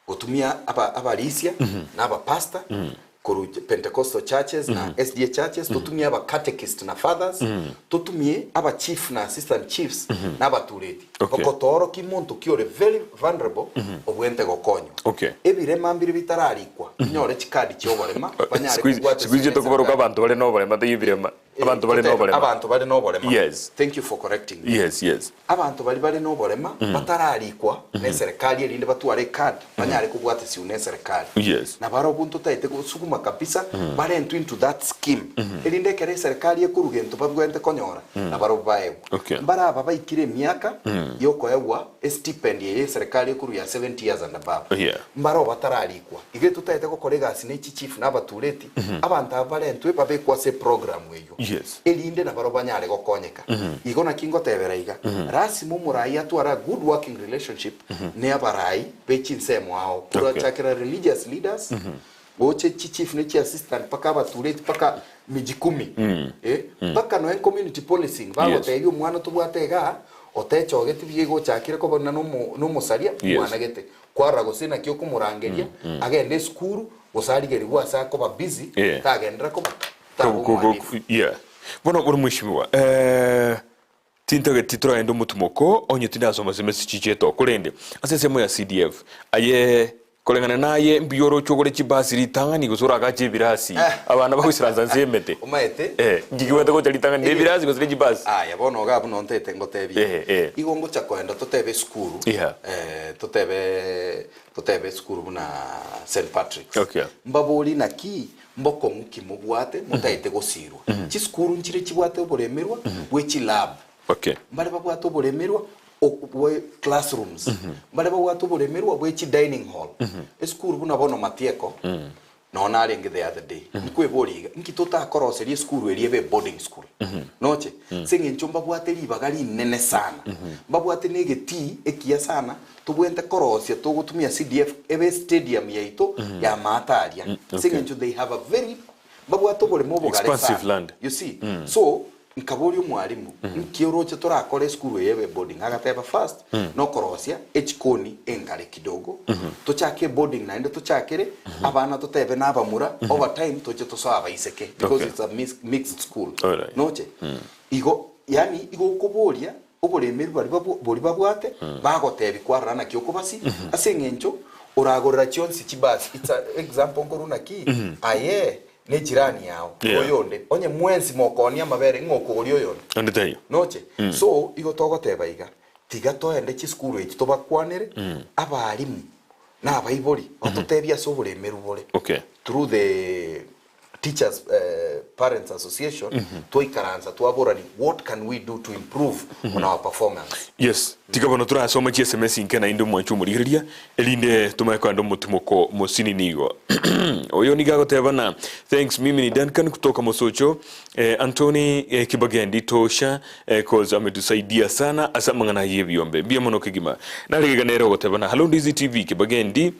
Gotumia aba abarisia na abapastor korwa Pentecostal churches na SDA churches, totumie aba catechist na fathers, totumie aba chief na assistant chiefs na abatureti. Okay. Okotoorokia monto ki ore very vulnerable obwente gokonywa. Okay. Ebirema mbire bitararikwa, binyore chikadi chia oborema, banyare Siku hizi kobwata siku hizi ase tokobaroka eserikari. abanto bare noborema taiyo ebirema. Abanto bare noborema. Abanto bare noborema. Yes. Thank you for correcting me. Yes, yes. Abanto baria bare noborema batararikwa neserekari erinde batware ecard banyare kobwatisiwa neserekari. Yes. Na barobwo ntotaete gosuguma kabisa barentwe into that scheme erinde ekero eserekari ekorwa gento babwenerete konyora nabarobwo baegwe. Okay. Mbare aba baikire emiaka yokoegwa estipend eye eserekari ekorwa ya 70 years and above. Yeah. Mbare batararikwa. Iga totaete gokora egasi ne chichief na abatureti abanto aba barentwe babekwe ase eprogram eyio. Yes. Erinde nabarobwo banyare gokonyeka. Igo naki ngotebera iga, lasima omorai atware a good working relationship ne abarai be chinsemo ao, Okay. korachakera religious leaders, goche chichief ne chiassistant mpaka abatureti mpaka miji kumi, eh, mpaka noe community policing bagotebia omwana tobwate igaa, otechogeti buya igo ochakire koba buna nomo nomosaria, Yes. omwana gete. Kwarora gose naki okomorangeria, agende esukuru, gose arigerigwe ase akoba busy, Yeah. tagenderera koba taba Ko- ko- ko- omwalifu. yeah. Bono bore mweshimiwa eh, tintageti toragende omotumoko onye tindasoma ase chicheto korende ase ensemo ya CDF aye koreng'ana naye mbuya oroche ogore chibasi ritang'ani gose oragache ebirasi abana bagoisaransa nse emete Omaete? Eh, nki kigwete gocha ritang'ani ne ebirasi gose ne chibasi Aya bono iga buna ontete ngotebie. Eh, eh. Igo ngocha koenda totebe esukuru. Yeah. Eh, totebe totebe esukuru buna St Patrick's. Okay. Mbabori naki mbokong'u ki mobwate motaete gosirwa. Chisukuru nchire chibwate oboremerwa bwe chilab. Okay. Mbare babwate oboremerwa bwe classrooms. Mbare babwate oboremerwa bwe chi dining hall. Esukuru buna bono Matieko, Nonya narenge the other day, nkweboria iga, inki totakoroseria esukuru eria ebe boarding school? Noche? Ase eng'encho mbabwate ribaga rinene sana, mbabwate na egetii ekiya sana, tobwenerete korosia togotumia CDF ebe estadium yaito ya amato aria. Ase eng'encho they have a very, mbabwate oboremo obogare Expansive sana. land. You see? So, Nkaboria omwalimu, Nki oroche torakore esukuru eye ebe boarding? Agateba, First, nokorosia echikoni engare kidogo, tochake eboarding naende tochakere abana totebe na abamura, over time toche tosoe abaiseke because Okay. it's a mixed school. Alright. Noche? Igo yaani igo okoboria oboremeri baria babwa boria babwate, bagotebia kwarora naki okobasi, ase eng'encho oragorera chionsi chibasi, it's a example nkorwa naki, aye ne jirani yao, Yeah. oyonde, onye mwensi mokoonia amabere, ng'o okogoria oyonde? Onde taiyo. Noche? So, igo togoteba iga, tiga toende chisukuru echi tobakwanere, abalimu na abaibori batotebie ase oboremeru bore. Okay. Through the Teachers Parents Association, twaikaransa twaborani what can we do to improve on our performance. Yes, tiga bono torasome chi sms inke naende omwanche omorigereria erinde tomanye kogenda omotimoko mosini nigo. Oyo nigo agoteba na thanks mimi ni Duncan kutoka Mosocho eh, Anthony eh, Kibagendi tosha eh, cause ametusaidia sana ase amang'ana aye ebiombe mbuya mono kegima. Narigega nere ogoteba na hello Ndizi TV Kibagendi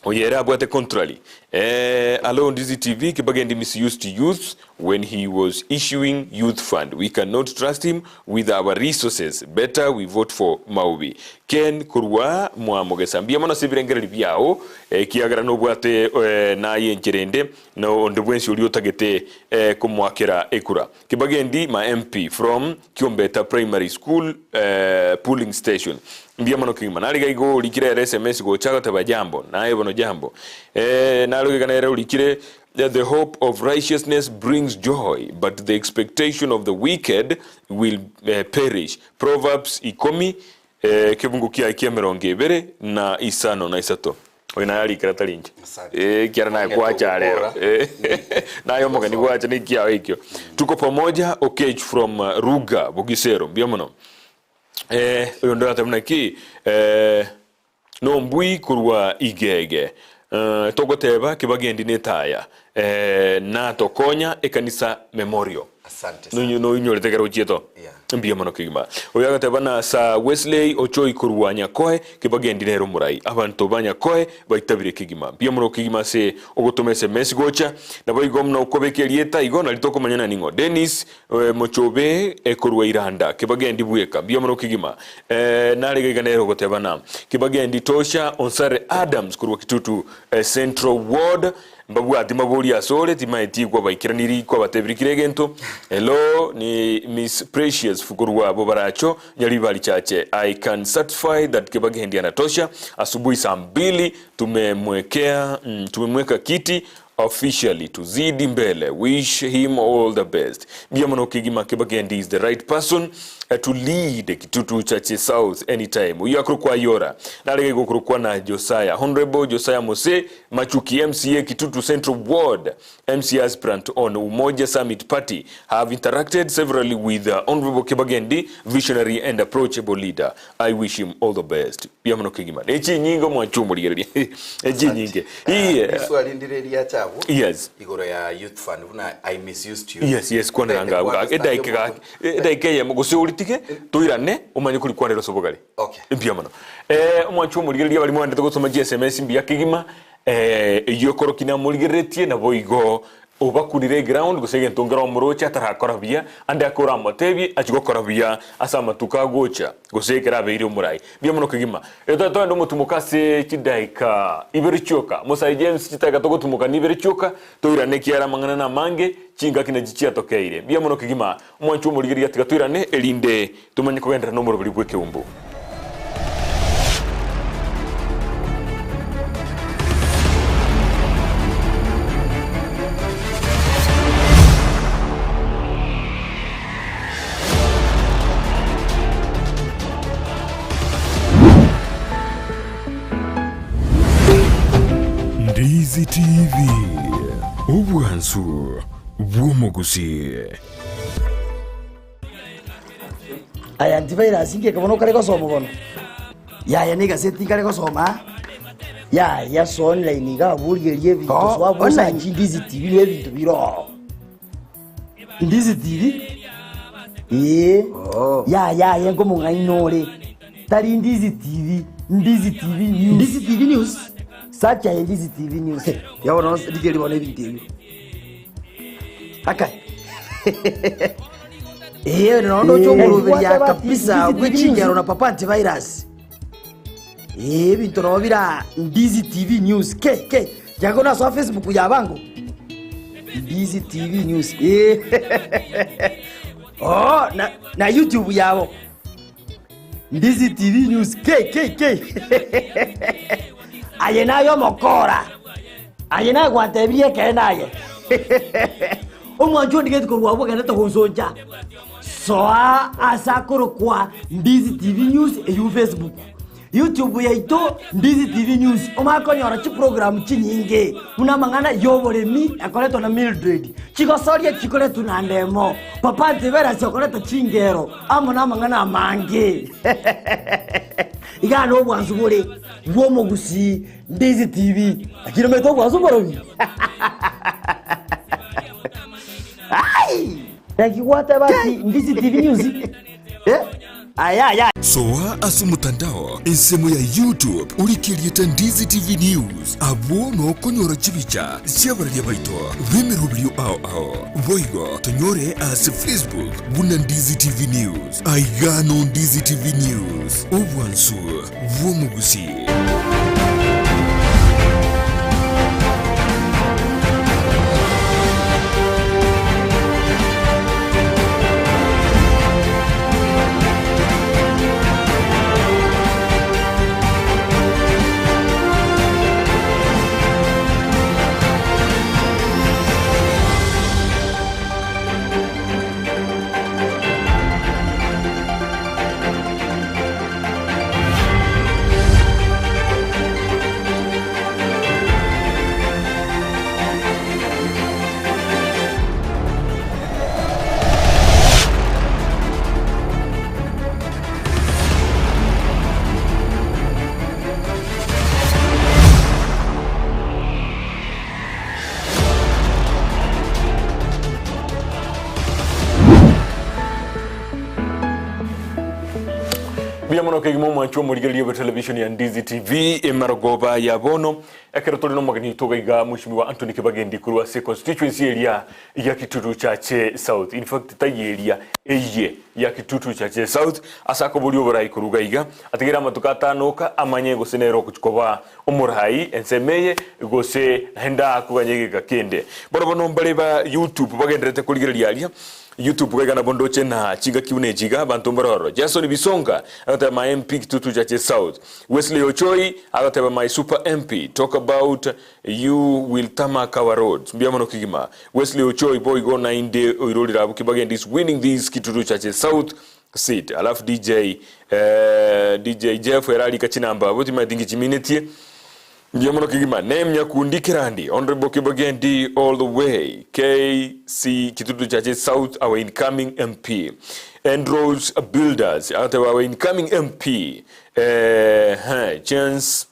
Oyo ere abwate contrary. Eh, hello Ndizi TV, Kibagendi misused youths when he was issuing youth fund. We cannot trust him with our resources. Better we vote for Maubi. Ken korwa mwamogesa. Mbuya mono ase ebirengererio biao, ekiagera nobwate eh, naye enchera ende na onde bwensi oria otagete eh, komoakera ekura. Kibagendi ma MP from Kiombeta Primary School eh, pulling station. Mbuya mono kegima. Nare iga igo orikire ere SMS gocha agoteba jambo. Naye bono jambo. Eh, nare iga nere orikire The hope of righteousness brings joy, but the expectation of the wicked will eh, perish. Proverbs ikomi eh, kebungo kiaye kia emerongo ebere na isano na isato. Oyo naye arikire atari inche. Asante. Eh, ekiara naye kwacha rero. Eh, naye omogeni gwacha na ekiao ekio. Tuko pamoja Okech from uh, Ruga Bugisero. Mbuya mono. Eh, oyo ndoratebe naki eh, nombui korwa Igege. Eh, togoteba kibagendi netaya eh, natokonya ekanisa memorial. Asante sana. Noinyorete ekero ochieto Yeah. mbuya mono kegima. Oyo agateba na Sir Wesley Ochoi korwa Nyakoe kebagendi nere omorai. Abanto ba Nyakoe baitabire kegima. Mbuya mono kegima ase ogotoma SMS gocha. Naboigo muna okobeka erieta igo nari tokomanyana ning'o. Dennis eh, Mochobe eh, korwa Iranda kebagendi bweka. Mbuya mono kegima. Eh, nare iga iga nere ogoteba na kebagendi tosha Onsare Adams korwa Kitutu eh, Central Ward Mbabwati mabori asore, timaeti kwabaikeranirie kwabatebirie kera egento. Hello, ni Miss Precious korwa Bobaracho, Nyaribari Chache. I can certify that Kibagendi anatosha. Asubuhi saa mbili tumemwekea mm, tumemweka kiti officially tuzidi mbele wish him all the best mbuya mono kegima Kibagendi is the right person eh, to lead Kitutu Chache South anytime uyu akorokwa Yora narege gokorokwa na Josiah Honorable Josiah Mose Machuki MCA Kitutu Central Ward MCA aspirant on Umoja Summit Party have interacted severally with uh, Honorable Kibagendi, visionary and approachable leader. I wish him all the best. Mbuya mono kegima. Echinyinge omwachumurigereria. Echinyinge. Iye. Riswali ndire riacha abwo Yes. igoro ya youth fund buna I misused youth. Yes, yes, kwanera Tete nga kwa edaika understand gaki edaika eyemo gose oritige toirane omanye korikwanera ase obogare. Okay. Mbuya mono. Eh, omwanchi omorigereria baria mwanete gosoma chi SMS mbuya kegima eh, eyio ekorokia namorigereretie nabo igo obakunire eground gose egento nkere omoroche atarakora buya ande ake oramotebie achie gokora buya ase amatuko agocha gose ekero abeire omorai. Mbuya mono kegima. Etoe toende omotumoka ase chidaika ibere chioka. Mosai James chidakika togotumoka nibere chioka toirane ekiagera amang'ana namange chingaki nachi chiatokeire. Mbuya mono kegima omwanchi omorigereria tiga toirane erinde tomanye kogenderera nomoroberi bw'ekeumbu. Ndizi TV, obwansu bw'omogusii. Aya antivirus inki bono okare gosoma bono? Yaya na egaseti nkare gosoma aa. Yaya soa online iga abwo origererie ebinto Oh, soa abwo online. osachi Ndizi TV nigo ebinto bire oo. Ndizi TV? Ee. Oh. Yaya aye nkomong'aini ore. Tari Ndizi TV, Ndizi TV News. Ndizi TV News? Search aye Ndizi TV News. Ya bono rigereria bono ebinto ebio. Akai. Ee, nondo oche omoroberia kabisa bwe chingero na Papa Antivirus. Ee, ebinto nabo bira Ndizi TV News. Ke, ke, jago nasoa Facebook ya bango. Ndizi TV News. Ee. Oh, na, na YouTube yabo. Ndizi TV News. Ke, ke, ke. Aye naye omokora. Aye naye gwantebirie ekeene aye. Omwancho ondigeti korwa abwo ogendete gonsoncha. Soa ase akorokwa Ndizi TV News eywo Facebook. YouTube yaito Ndizi TV News omanye konyora chiprogramu chinyinge buna amang'ana y'oboremi akoretwa na Mildred, chigosoria chikoretwa na Ndemo, Papa Antivirus okoreta chingero amo namang'ana amange. Igaa nobwansu bore bw'omogusii Ndizi TV. Lakini omanyete obwansu mborobi? Ai! Naki gwateba ati Ndizi TV News? Eh? Aya aya. Soa ase omotandao ensemo ya YouTube orike erieta Ndizi TV News abwo nokonyora chibicha chi'abararia baito b'emeroberio ao ao. Boigo tonyore ase Facebook buna Ndizi TV News. Aiga no Ndizi TV News, obwansu bw'omogusii. Mbuya mono kegima omwanchi omorigereria bwe television ya Ndizi TV emarogoba ya bono ekero tore nomogeni oito iga iga mweshimiwa Anthony Kibagendi korwa ase constituency eria ya Kitutu Chache South in fact taiyo eria eye ya Kitutu Chache South ase akoboria oborai korwa iga iga atigere amatuko atano oka amanye gose nere ogochi koba omorai ensemo eye gose naende akoganya egeka kende bono bono mbare ba YouTube bagendererete korigereria aria YouTube gaiga nabo ndoche na chingaki buna echi iga abanto mbare ororo. Jason Bisonga agoteba my MP Kitutu Chache South. Wesley Ochoi agoteba my super MP talk about you will tarmac our roads. Mbuya mono kegima. Wesley Ochoi boigo nainde oirorire abwo Kibagendi is winning this Kitutu Chache South seat. Alafu DJ eh, DJ Jeff ere arika chinamba abwo timanyeti nki chiminetie. Mbuya mono kegima. Name Nyakundi Kerandi, Honourable Kibagendi all the way, KC Kitutu Chache South our incoming MP. Andrews Builders agateba our incoming MP eh, eh, Chance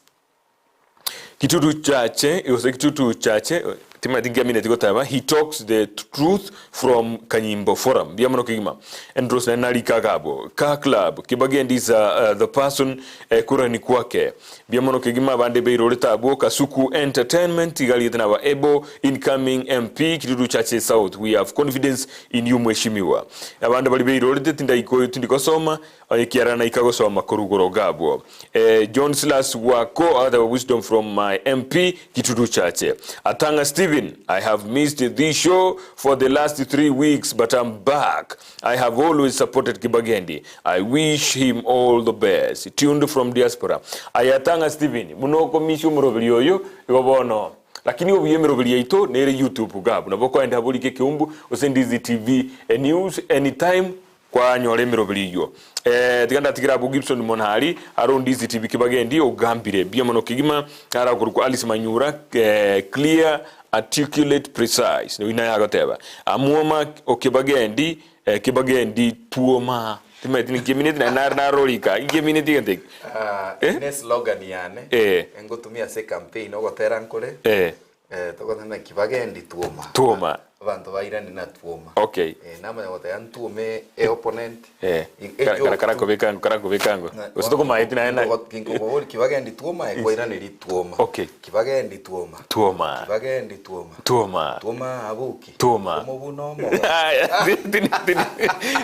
Kitutu Chache gose Kitutu Chache timanyeti nki amineti goteba he talks the truth from Kanyimbo Forum. Mbuya mono kegima. Andrews naende narika iga abwo. Car Club Kibagendi is uh, the person eh, kurani kwake. Mbuya mono kegima abande beirorete abwo Kasuku Entertainment iga riete naba able incoming MP Kitutu Chache South we have confidence in you mweshimiwa. Abande bari beirorete tindaiko tindikosoma onye kiarara naika gosoma korwa igoro iga abwo. Eh, John Silas Wako agateba wisdom from my MP Kitutu Chache. Atang'a Stephen I have missed this show for the last 3 weeks but I'm back. I have always supported Kibagendi, I wish him all the best. Tuned from diaspora. Aye tang'a Stephen, buna okomisia omoroberi oyo, igo bono. Lakini obuya emeroberi yaito nere YouTube gabu, nabo okoenda borike ekeumbu gose Ndizi TV news anytime kwanyora emeroberi eyio. Eh, tiga ndatigere abwo Gibson Monari aro Ndizi TV Kibagendi ogambire buya mono kegima naro akorokwa Alice Manyura eh, clear Articulate precise noyo naye agoteba amuoma okebagendi eh, kebagendi tuoma timanyeti ninki emineti naende nare narorika inki emineti egento eke Ah, Eh? ne slogan yane Eh. engotumia ase campaign ogotera nkore Eh. Eh, togoteba naki bagendi twoma. Twoma. Abanto bairani na twoma. Okay. Eh, namanya goteba ntwome e opponent. Eh, I- e kara- joke kara- tu. karakobeka ango karakobeka ango Na- gose tokomaeti naye na Ginkogo- ginkogobori kibagendi twoma ekwairaneria twoma. Okay. Kibagendi twoma. Twoma. Kibagendi twoma. Twoma. Twoma abuki. Twoma. Omobu na omoba. Aya, tini- tini-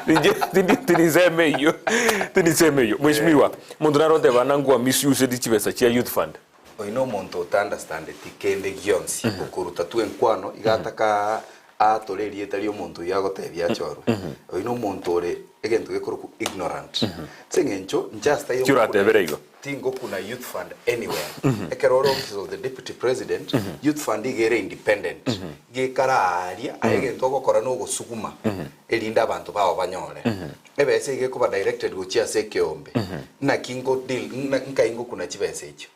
tini- tini- tiniseme eyio tiniseme eyio mheshimiwa omonto naro oteba nangwa misuse chibesa chia youth fund Oyo nomonto otaunderstandeti kende gionsi, okoruta tu enkwano iga ataka aatore erieta riomonto oyio agotebia achorwe. Oyo nomonto ore egento gekorokwa ignorant. Ase eng'encho inche ase taiyo Ki oratebere igo? tingokuna youth fund anywhere. Ekero ore office of the deputy president, youth fund iga ere independent. Iga ekare aaria, aye egento ogokora nogosuguma erinde abanto bao banyore. Ebesa iga ekoba directed gochia ase ekeombe, naki nko deal nkai ngokuna chibesa echio?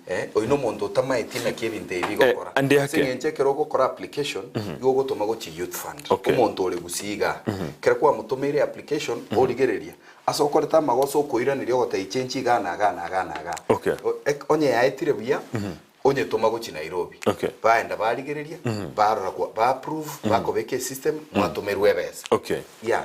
Eh, oyio nomonto otamaeti naki ebinto ebi bigokora. Ande Ase ake. eng'encho ekero ogokora application, igo ogotoma gochia youth fund. Okay. Omonto ore gusii igaa, ekero kwamotomeire application, origereria, ase okorete amagoso okoiraneria ogotebia change igaa na igaa na igaa na igaa. Okay. Onye yaetire buya, Onyetoma gochia Nairobi. Okay. Baenda barigereria, barora kwa, ba approve, bakobeka esystem, mwatomerwa ebesa. Okay. Yeah.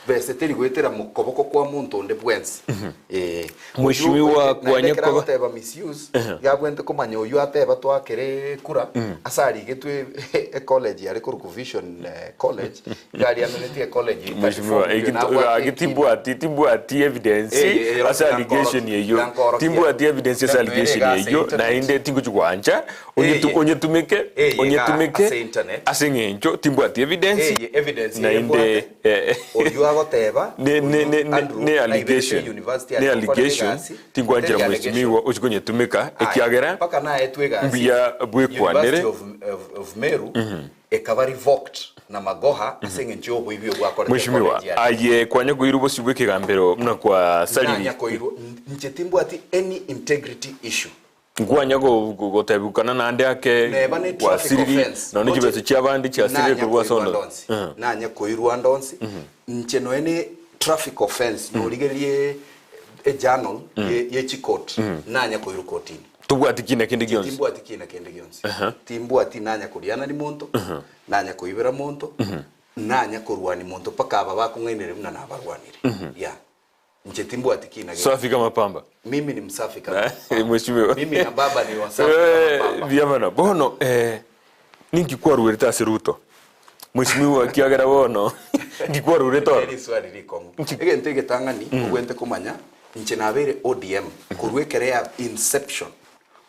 Besa teri goetera mokoboko kwa monto onde bwensi. Eh. Mheshimiwa Oyio oete- naende Kwanya ekero koba- agoteba misuse, iga abwenerete komanya oyio ateba twakere kura, ase arigetwe e college yare korokwa Vision College, iga ariananetie ecollege eyio Mheshimiwa, 34 million, eki nabwate gaki ekina. timbwati timbwati evidence Eh, eh, ase allegation yankorokia, eyio yankorokia. timbwati evidence ase Naende allegation iga ase eyio internet. naende tingochi gwancha Eh, eh. onyetumeke Eh, iga onyetumeke ase internet. ase eng'encho timbwati evidence Eh, eh, evidence naende eye eh, oyio agoteba ne ne oyio ne ne Andrew ne naiberete allegation university ne ase gokora allegation egasi, tingwanchera teri mheshimiwa allegation. ochi konyetumeka Aya, ekiagera mpaka naetwe egasi mbuya bwekwanere University of, of, of Meru ekaba revoked na magoha ase eng'encho y'oboibi obwakorete Mheshimiwa, college yaye. aye kwanya koirwa bosio bw'ekegambero buna kwa Nanya Salili, koirwa inche timbwati any integrity issue. nkwanya go- go- gotebukana naende ake Neba ne traffic gwasiriri offense. nonya chibeso chiabande chiasirire Nanya korwa koirwa ase ondo. ndonsi. Nanya koirwa ndonsi. Inche noe ne traffic offense norigererie e journal ye ye chicourt nanya koirwa kotini. Tobwati kina kende gionsi. Timbwati kina kende gionsi. Timbwati nanya korianani monto, nanya koibera monto, nanya korwani monto mpaka aba bakong'ainereria buna nabarwanire. Yeah. Inche timbwati kina gionsi. Safi kama pamba. Mimi ni msafi kama pamba. Mheshimiwa. Mimi na baba ni wasafi kama Eh, pamba. buya mono. Bono eh, ninki kwaruerete ase Ruto? Mheshimiwa ekiagera bono ninki kwaruerete oro? Eri swali rikong'u. Egento egetang'ani ogwente komanya Inche nabeire ODM korwa ekero ya inception.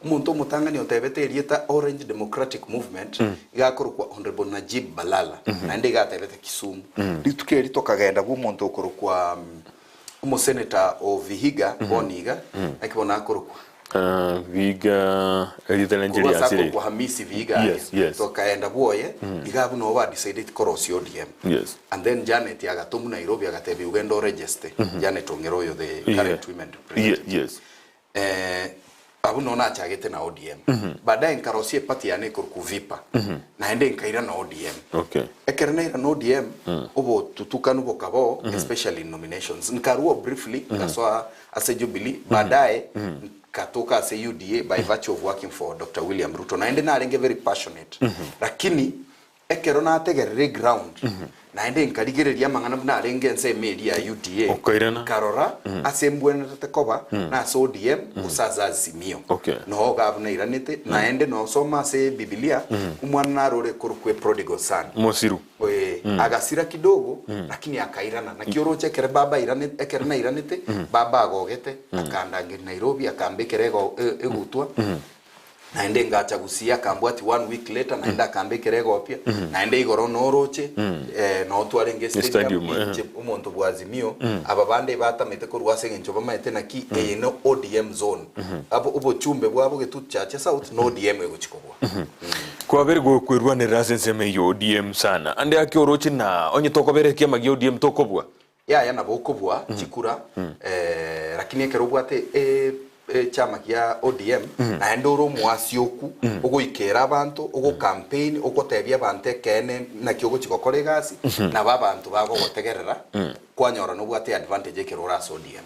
Omonto omotang'ani otebete erieta Orange Democratic Movement iga akorokwa Honourable Najib Balala naende iga atebete Kisumu. Rituko eri tokagenda bwa omonto okorokwa omosenator o Vihiga bono iga, naki bono akorokwa? Vihiga erieta riane Korwa ase riasire. akorokwa Hamisi Vihiga aria. Yes, yes. Tokaenda bwoye iga abwo nabo ba decided korosia ODM. Yes. And then Janet agatomwa Nairobi agatebia ogende o register Janet Ong'era oyo the Yeah. current women representative. Ye- yes. Eh, abwo noo nachagete na ODM. Baadaye nkarosia eparty yane ekorokwa Vipa. Naende nkaira na ODM. Okay. Ekero naira na ODM, obotutukanu bokaba oo, especially in nominations. Nkarua briefly, nkasoa ase Jubilee, baadaye nkatoka ase UDA by virtue of working for Doctor William Ruto. Naende narenge very passionate. Lakini Ekero nategerera eground, naende nkarigereria amang'ana buna arenge ensemo eria ya UDA, Okairana. nkarora ase mbwenerete koba nase ODM gose ase Azimio. Okay. Noo iga buna airanete, naende nosoma ase Ebibilia, omwana naro ore korokwa eprodigal son. Omosiru. Ee, agasira kidogo, lakini akairana. Naki oroche ekere baba airanete, ekere nairanete, baba agogete, akandangeria Nairobi, akambekera ego- e- egutwa, Naende ngacha gusii akambwatia one week later naende akambekera egopia naende igoro noroche eh, noo twarenge stadium Stadium, eh. inche omonto bwa Azimio aba bande batamete korwa ase eng'encho bamaete naki eye ne ODM zone abo obochumbe bwabo Getutu Chache South ne ODM egochi kobua. Kwabere gokwerwanerera ase ensemo eye ODM sana ande ake oroche na onye tokobera ekiama gia ODM tokobua. Yaya nabo okobua chikura eh, lakini ekero obwate e- echama gia ODM naende ore omoasioku ogoikera abanto ogo campaign ogotebia abanto ekeene naki ogochi gokora egasi nabo abanto bagogotegerera kwanyora nobwate advantage ekero ore ase ODM.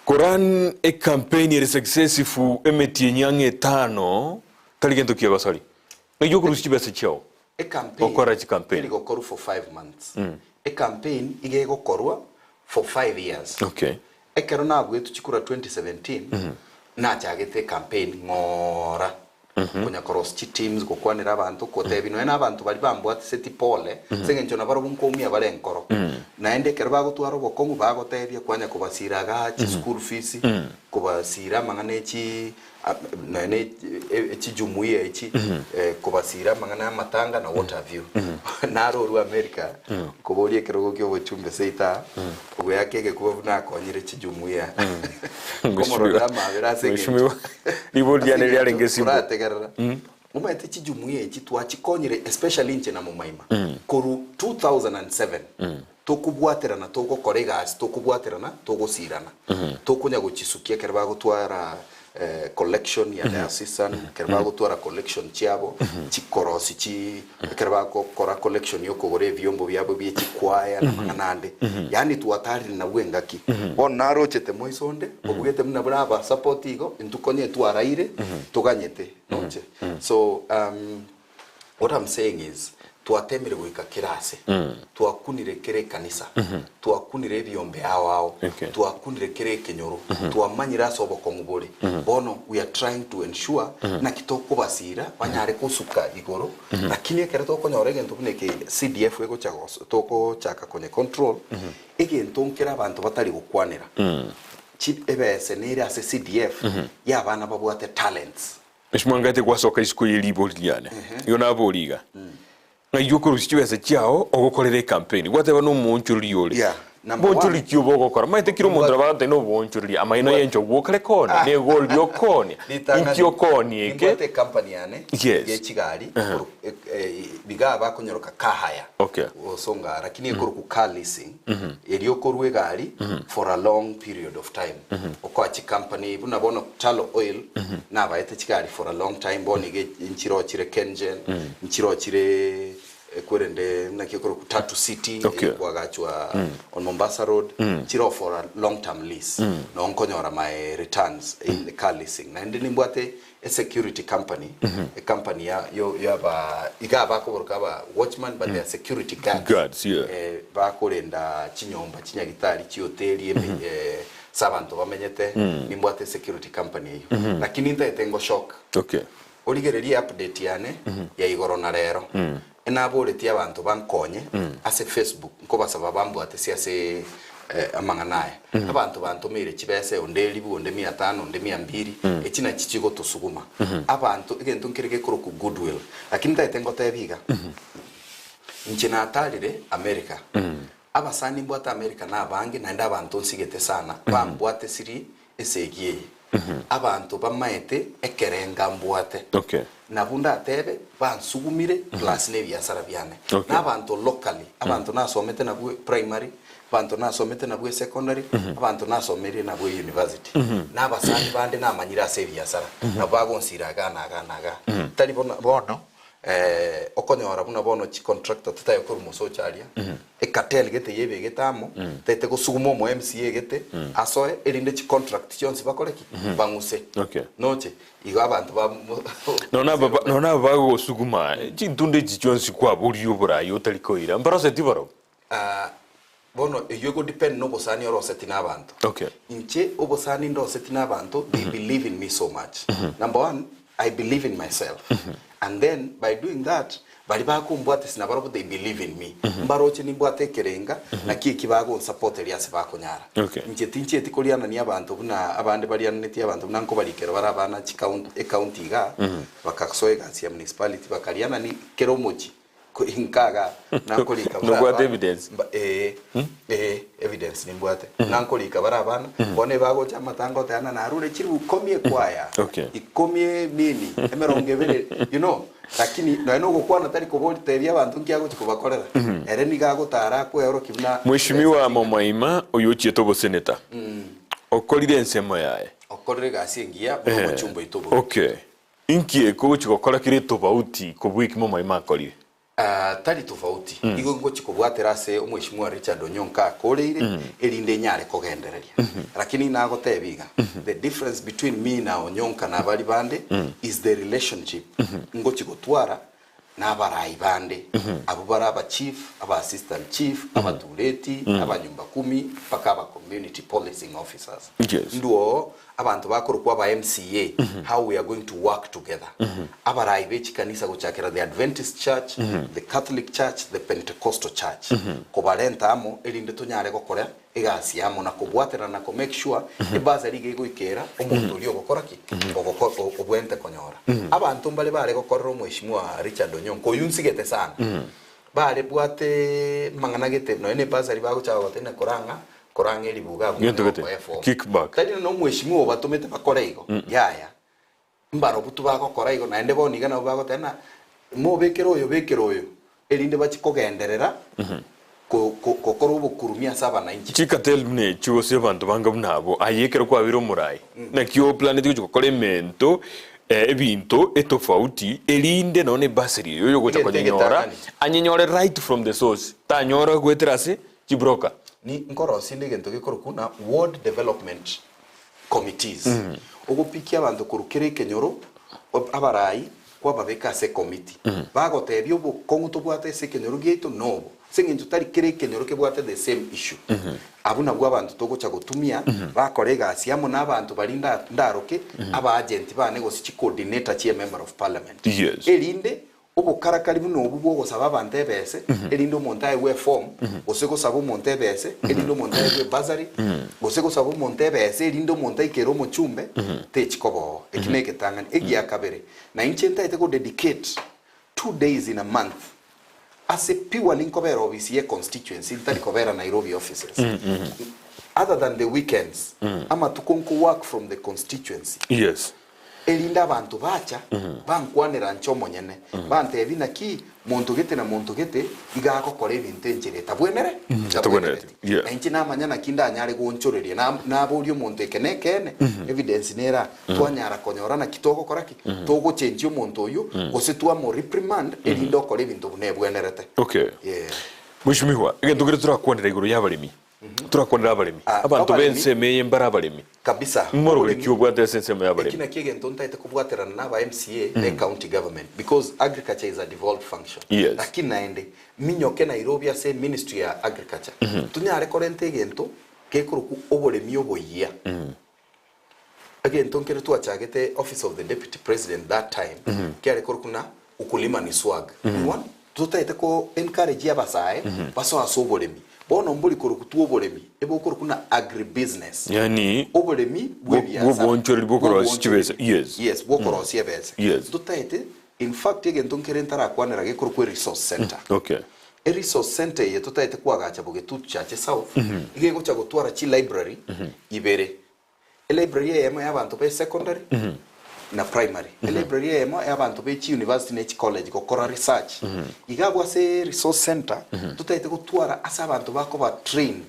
Koran ecampaign ere successful emetienyi ang'e etano tari gento kiegosori. Ng'ai okorusia chibesa chiao Ecampaign gokora chicampaign? teri gokorwa for 5 months. Ecampaign iga egokorwa for 5 years. Okay. Ekero nabuetwe chikura 2017, nachagete ecampaign ng'ora, konya korosia chiteams, gokwanera abanto, gotebia nonya na abanto baria bambwatiseti pole, ase eng'encho nabarabwo nkoumia bare enkoro. Naende ekero bagotwara obokong'u bagotebia kwanya kobasira igaa chischool fees, kobasira amang'ana echi nonya ne echijumuiya echi, kobasira amang'ana y'amatanga na what have you. Narorwe America, nkoboria ekerogo kia obochumbe seito aa, ogoeaka egekuba buna akonyire chijumuiya. Nkomororera amabera ase eng'encho Mheshimiwa, ribori riane ase riarenge eng'encho simple. orategerera. Omanyete chijumuiya echi twachikonyire especially inche na Momaima, korwa 2007 tokobwaterana togokora egasi tokobwaterana togosirana tokonya gochisukia ekero bagotwara collection ya diocesan ekero bagotwara collection chiabo chikorosi chi ekero bagokora collection ya okogora ebiombo biabo bie chikwaya na amang'ana ande yaani twatarire nabwo engaki. Bono narochete moiso onde obugete buna buna aba support igo intwe konya twaraire toganyete noche so What I'm saying is, twatemire goika kera ase, twakunire kera ekanisa, twakunire ebiombe ao ao, Okay. twakunire kera ekenyoro, twamanyire ase obokong'u bore. Bono we are trying to ensure naki tokobasira banyare gosuka igoro, lakini ekero tokonyora egento buna eke CDF egocha gos togochaka konye control, egento nkere abanto batari gokwanera, chi ebese nere ase CDF ya abana babwate talents. Mheshimiwa ngate gwasoka isiko ye ribori riane, igo naboria iga, ng'ai okorusia chibesa chiao ogokorera ecampaign? Gwateba nomoonchoreria ore. Yeah, number Boonchoreria one, ki obe ogokora? Omanyete kera omonto nabo agoteba noboonchoreria, amaino Nimbwate- y'enchogu okare koonia, na egori riokoonia, Ritang'ani, inki okoonia eke? nimbwate ecompany yane Yes. ye chigari ekoro- e- e- biga bakonyoroka car hire Okay. gosonga lakini ekorokwa car leasing erio okorwa egari for a long period of time okoa chicompany buna bono Tullow Oil nabaete chigari for a long time bono iga nchirochire Kengen nchirochire kwerende naki ekorokwa Tatu City Okay. ekwagachwa on Mombasa Road nchiroo for a long term lease noo nkonyora my returns in car leasing naende nimbwate Esecurity company, ecompany ya yo yaba iga bakoboroka aba watchman but they are security guards, Guards, yeah. eh, bakorenda chinyomba chinyagitari chihoteli eme eh, ase abanto bamenyete nimbwate esecurity company eyio lakini ntaete ngoshoka Okay. origererie update yane ya igoro na rero Enaboretie abanto bankonye ase Facebook nkobasaba bambwatesie ase amang'ana aya. Abanto bantomeire chibesa onde elibu, onde mia tano, onde mia mbiri, echi nachi chigotosuguma. Abanto egento nkere gekorokwa goodwill. Lakini ntagete ngotebie iga, inche natarire America, abasani mbwate America nabange naende abanto nsigete sana bambwatesirie esegi eye. Abanto bamaete ekerenga mbwate. Okay. Nabwo ndatebe bansugumire plus na ebiasara biane. Okay. Na abanto locally, abanto nasomete nabwo primary, abanto nasomete nabwo esecondary, abanto nasomeire nabwo university. Na abasani bande namanyire ase ebiasara, nabwo bagonsira igaa na igaa na igaa. Tari bono bono okonyora buna bono chicontractor totari korwa mosocho aria, ecartel gete yebegete amo, tete gosuguma omo MCA gete, asoe erinde chicontract chionsi bakore ki? Bang'use. Okay. Noche, igo abanto ba Nonya aba nonya aba bagogosuguma, chintunda echi chionsi kwaboria oboraai otari koira, mbaroseti barobwo? Ah, bono eyio ego depend na obosani oroseti na abanto. Okay. Inche obosani ndoseti na abanto, they believe in me so much. Number one, I believe in myself. And then by doing that, baria bakombwatisia nabarobwo they believe in me. Mbaroche nimbwate ekerenga, naki eki bagonsapoteria ase bakonyara. Okay. Inche tinchieti korianania abanto buna abande bariananetie abanto buna nkobarikera bare abana chikaun ecounty igaa, bakasoa egasi ya municipality bakarianani kera omochie. Inkaga nankorika bare Nobwate abana evidence? mba ee ee evidence nimbwate nankorika bare abana bono ebagocha amatanga oteba ng'a narure chiribu ikomi ekwaya Okay. ikomi emini emerongo ebere you know lakini nonya na ogokwana tari kobori tebia abanto nki agochi kobakorera ere nigo agotara akweorokia buna Mheshimiwa Momoima oyio ochiete oboseneta okorire ensemo yaye. Okorire egasi engiya buna omochumba oito obobe. Okay. Inki eke ogochia gokora kere etobauti kobua eki Momoima akorire? Tari tofauti, igo ngochia kobwatera ase omweshimiwa Richard Onyonka akoreire, erinde inyare kogendereria. Lakini nagotebia iga, the difference between me na Onyonka na abaria bande is the relationship ngochia gotwara na abarai bande, abwo bare aba chief, aba assistant chief, abatureti, abanyumba kumi, mpaka aba community policing officers. Ndwo abanto bakorokwa aba MCA, how we are going to work together. Abarai be chikanisa gochakera the Adventist Church, the Catholic Church, the Pentecostal Church, kobarenta amo erinde tonyare gokora egasi amo na kobwaterana na ko make sure ebursary iga egoikera omonto oria ogokora ki? Ogoko obwenerete konyora. Abanto mbare bare gokorera omweshimiwa Richard Onyonka oyio nsigete sana, bare bwate amang'ana gete nonya na ebursary bagochaka goteba ng'a korang'a korang'a eribuga abwo Gento gete, okoa efomu. kickback. Tari nonya omweshimiwa obatomete bakore igo, yaya. Mbarobwo tibagokora igo, naende bono iga nabo bagoteba ng'a mobekere oyo bekere oyo, erinde bachie kogenderera ko- ko- gokora obokurumi ase abanainchi. Chikatel buna echio gose abanto bange buna abwo, aye ekero kwabeire omorai, naki oplaneti gochia gokora emento ebinto etofauti erinde nonya na ebursary eyo oyogocha Egento konyenyora, egetang'ani. anyenyore right from the source, tanyora goetera ase chibroker. Ni nkorosie inde egento gekorokwa buna ward development committees, ogopikia abanto korwa kera ekenyoro, abarai kwababeka ase ecommittee, bagotebia obokong'u tobwate ase ekenyoro giaito nobo, ase eng'encho tari kera ekenyoro kebwate the same issue. Abwo nabwo abanto togocha gotumia, bakore egasi amo na abanto baria nda ndaroke, aba agent bane gose chicoordinator chia emember of parliament, erinde Obokarakari buna obwo bw'ogosaba abanto ebese, erinde omonto aegwe eform, gose gosaba omonto ebese, erinde omonto aegwe ebursary, gose gosaba omonto ebese erinde omonto aikere omochumbe, techi koba oo. Eki negetang'ani. Egia kabere, na inche ntaete go dedicate 2 days in a month ase purely nkobera ofisi ye constituency ntari kobera Nairobi offices. Other than the weekends, amatuko nko work from the constituency. Erinde abanto bacha, bankwanera inche omonyene, bantebia, Naki monto gete na monto gete iga agokora ebinto enchera etabwenere etabwenereti. Na inche namanya naki ndanyare goonchoreria, na naboria omonto eke nekeene, evidence nere aa, twanyara konyora naki togokora ki? Togochenchia omonto oyio, gose twamo reprimand, erinde okore ebinto buna ebwenerete. Okay. Yeah. Mweshimiwa, egento keria torakwanera igoro y'abaremi, Torakwanere abaremi. Ah, Abanto abaremi. b'ensemo eye mbare abaremi. Kabisa. Moroberi Oboremi- ki obwate ase ensemo Eki y'abaremi? nakio egento ntaete kobwaterana na aba MCA ne county government because agriculture is a devolved function. Yes. Lakini naende minyoke Nairobi ase ministry ya agriculture tonyare korenta egento gekorokwa oboremi oboyia. Egento nkere twachagete office of the deputy president that time kiare korokwa ng'a ukulima ni swag. We want totaete ko encourage abasae basoe ase oboremi. Bono mbori korokwa tu oboremi, ebokorokwa ng'a agribusiness. Yaani Oboremi bwa ebiasara. bw'obwonchoreri bw'okorosia chibesa. Yes. Yes, bw'okorosia ebesa. Yes. Totaete, in fact egento nkere ntarakwanera gekorokwa eresource center. Okay. Eresource center eye totaete koagacha Bogetutu Chache South, iga egocha gotwara chilibrary ibere. Elibrary eyemo y'abanto be secondary na primary, elibrary eyemo y'abanto be chiuniversity ne chicollege gokora research. Iga abwo ase resource center totaete gotwara ase abanto bakoba trained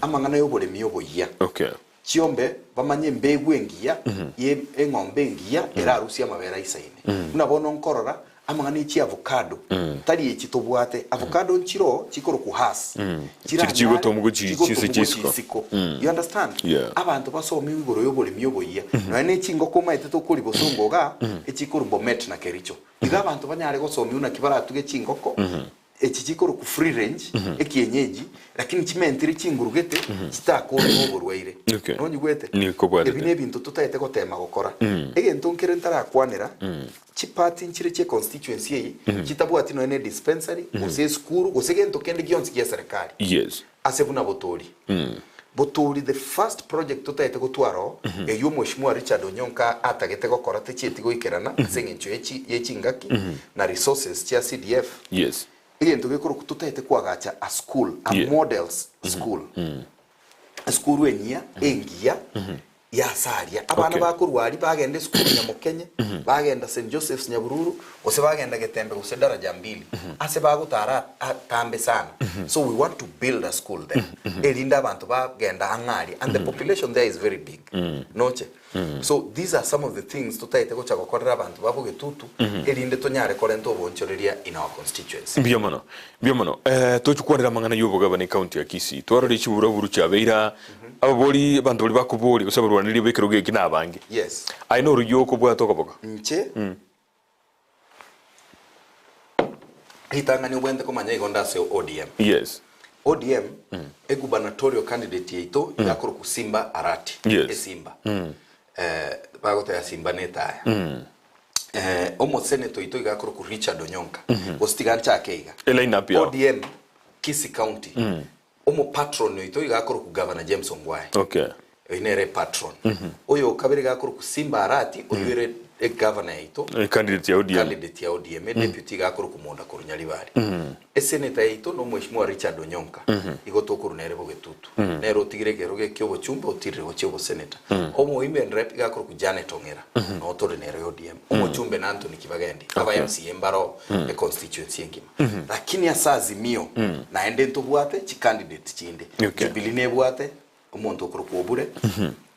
amang'ana y'oboremi oboyia. Okay. Chiombe bamanye embegu engiya ye eng'ombe engiya erarusie amabere aisaine. Buna bono nkorora amang'ana e chiavocado tari echi tobwate, avocado nchiroo chikorokwa Hass, Chiri chigotomwa gochi chigotomwa chise gochi chisiko. isiko. You understand? Yeah. Abanto basomiwe igoro y'oboremi oboyia. Nonya ne chingoko omanyete tokori bosongo igaa, echikorwa Bomet na Kericho. Iga abanto banyare gosomiwa naki baratuge chingoko, Echi chikorokwa free range, ekienyeji, lakini chimentire chinguru gete chitakorwe noborwaire. Okay. Nonyigwete? Nikobwatete. Ebi nebinto totaete gotema gokora. Egento nkere ntarakwanera, chiparty nchire chie constituency eye, chitabwati nonya ne dispensary, gose esukuru, gose gento kende gionsi gie serikali. Yes. Ase buna Botori. Botori the first project totaete gotwara oo, eyio Omweshimiwa Richard Onyonka atagete gokora techieti goikerana ase eng'encho ye chi ye chingaki na resources chia CDF. Yes. Egento gekorokwa totaete koagacha a school, a Yeah. models school. Esukuru enyia, engiya, Y'ase aria. Abana Okay. bakorwa aria bagenda esukuru Nyamokenye, bagenda St Joseph's Nyabururu, gose bagenda Getembe gose Daraja Mbili, ase bagotara atambe sana. So we want to build a school there, erinde abanto bagenda ang'e aria, and the population there is very big, noche? So these are some of the things totaete gocha gokorera abanto ba Bogetutu, erinde tonyare korenta oboonchoreria in our constituency. Mbuya mono, mbuya mono. Eh, tochikwanera amang'ana y'obogabana ecounty ya Kisii. Twarora chiburaburu chiabeire aa, ababori, abanto baria bakoboria gose abarwaneria b'ekerogo eki nabange. Yes. Aye noroyio okobwata okoboka? Inche ritang'ani obwenerete komanya igo nde ase ODM. Yes. ODM egubernatorial candidate yaito iga akorokwa Simba Arati. Yes. Esimba. Eh, bagoteba Simba na etaya. Eh, omosenator oito iga akorokwa Richard Onyonka. Gose tiga nchake iga. E-line up yao. ODM Kisii County. Omopatron oito iga akorokwa Governor James Ongwae. Okay. Oyio nere epatron. Oyo o kabere iga akorokwa Simba Arati, oyio ere egavana yaito, E candidate ya ODM. candidate ya ODM, edeputy iga akorokwa Monda korwa Nyaribari. Esenator yaito no Omweshimiwa Richard Onyonka, igo tokorwa nere Bogetutu. Nere otigire ekerogo eke obochumbe otirire gochia obosenator. Omo women rep iga akorokwa Janet Ong'era, noo tore nere ODM. Omochumbe na Anthony Kibagendi, aba Okay. MCA mbaroo econstituency engima. Lakini ase Azimio naende ntobwate chicandidate chinde. Okay. Jubilee nebwate omonto okorokwa Obure,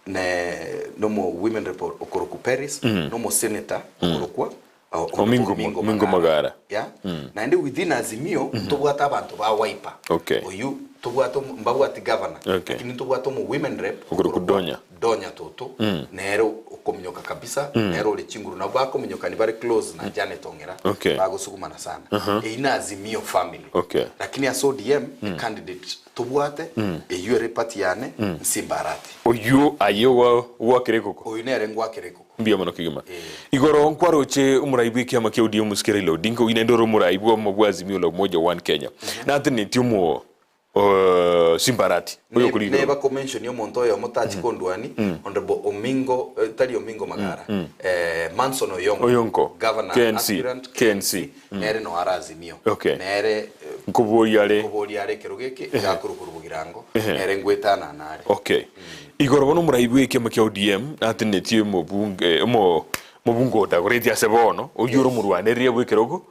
ne nomo women rep okorokwa Peris, nomo senator okorokwa Omingo- Omingo Magara. Yeah. Naende within Azimio ntobwate abanto ba Wiper. Okay. Oyio tobwate omo- mbabwati governor. Okay. Lakini ntobwate omo women rep Okorokwa Donya. Donya Toto nere okominyoka kabisa nere ore chinguru nabo bakominyoka ni bare close na Janet Ong'era Okay. bagosugumana sana eyio na Azimio family Okay. lakini ase ODM candidate tobwate eyio ere party yane Nsimba Arati Oyio aye gwa- gwakera ekoko. oyo nere ngwakera ekoko Mbuya mono kegima. Eh. Igoro nkwaroche omorai bw'ekiama kia ODM Mosike Raila Odinga oyio naende ore omorai bw'omo bwa Azimio la Umoja One Kenya. Natenetie omo Simba Arati oyo okori igoro. Neba komention omonto oyomo tachi kondwani Honorable Omingo eh, tari Omingo Magara eh, Manson Oyongo Oyonko, Governor KNC, aspirant KNC. nere no ara Azimio Okay. nere eh, Nkoboria are. nkoboria are ekero geke iga akorokwa Bogirango nere ngwetanana are Okay. Igoro bono omorai bw'ekiama kia ODM natenetie omobunge omo omobunge odagoretie ase bono oyio ore omorwanereria bw'ekerogo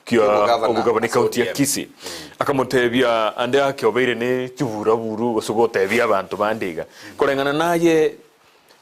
kia Obogavana obogavana ase ekaunti ya ODM. Kisii. Akamotebia ande ake obeire ne chiburaburu gose gotebia abanto bande iga. Koreng'ana naye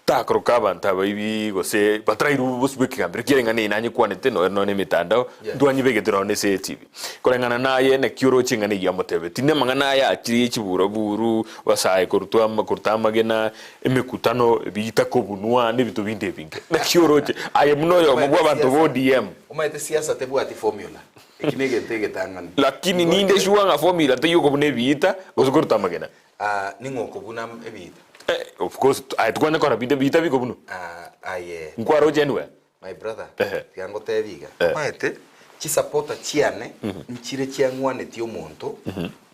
takoroka abanto abaibi gose batarairwe bosio bw'ekegambero ekiagera eye nanyekwanete nonya nonya emetandao Yes. ntwanyebegete nonya ase etibi. Koreng'ana naye naki oroche eng'ana eyio amotebeti namang'ana aya achire ye chiburaburu basae korutwa ama koruta amagena emekutano ebiita kobunwa na ebinto binde ebinge. Naki oroche aye buna oyomo bwa abanto ba ODM. Omanyete siasa tebwati formula, eki negento egetang'ani. Lakini ninde sure ng'a formula teiyo okobuna ebiita gose koruta amagena. Ah, ning'o okobuna ebiita? Eh, of course, aye tikwanya kora binde biita bikobunwa. Ah, aye. Nkwaroche anywhere. My brother, Ehe. tiga ngotebie iga. Eh. Omanyete, chisupporter chiane nchire chiang'wanetie omonto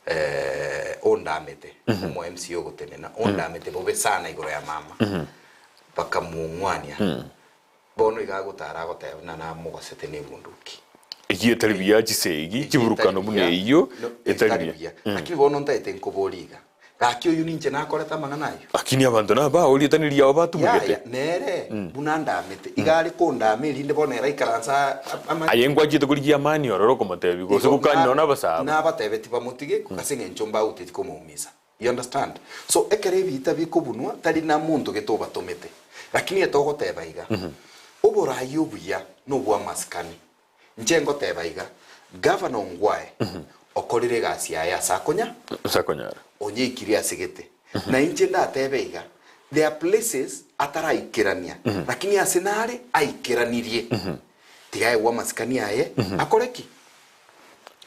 eh, ondamete, omo MCA ogotenena, ondamete bobe sana igoro ya mama. Bakamong'wania. Bono iga agotara agoteba buna namogosete nebunduki. Eyio etari buya chisegi, chiburukano buna eyio, etari buya. Lakini bono ntaete nkoboria iga, gaki oyio ninche nakorete amang'ana ayio? Lakini abanto nabao rieta riao batumegete. Yaya, nere buna andamete, iga are kondama erinde bono ere aikaranse amanye. Aye ngwachete korigia amani ororo okomotebia, gose gokania nonya nabasaaba. Nabatebetie bamotige ase eng'encho mbauteti komoumisa. You understand? So ekero ebiita bikobunwa tari na monto gete obatomete. Lakini etogoteba iga, oborai obuya nobw'amasikani. Inche ngoteba iga, Gavana Ongwae okorire egasi yaye ase akonya Ase akonyara. onyeikirie ase gete. Na inche ndatebe iga, there are places ataraikerania, lakini ase nare aikeranirie. Tiga aegwe amasikani aye, akore ki?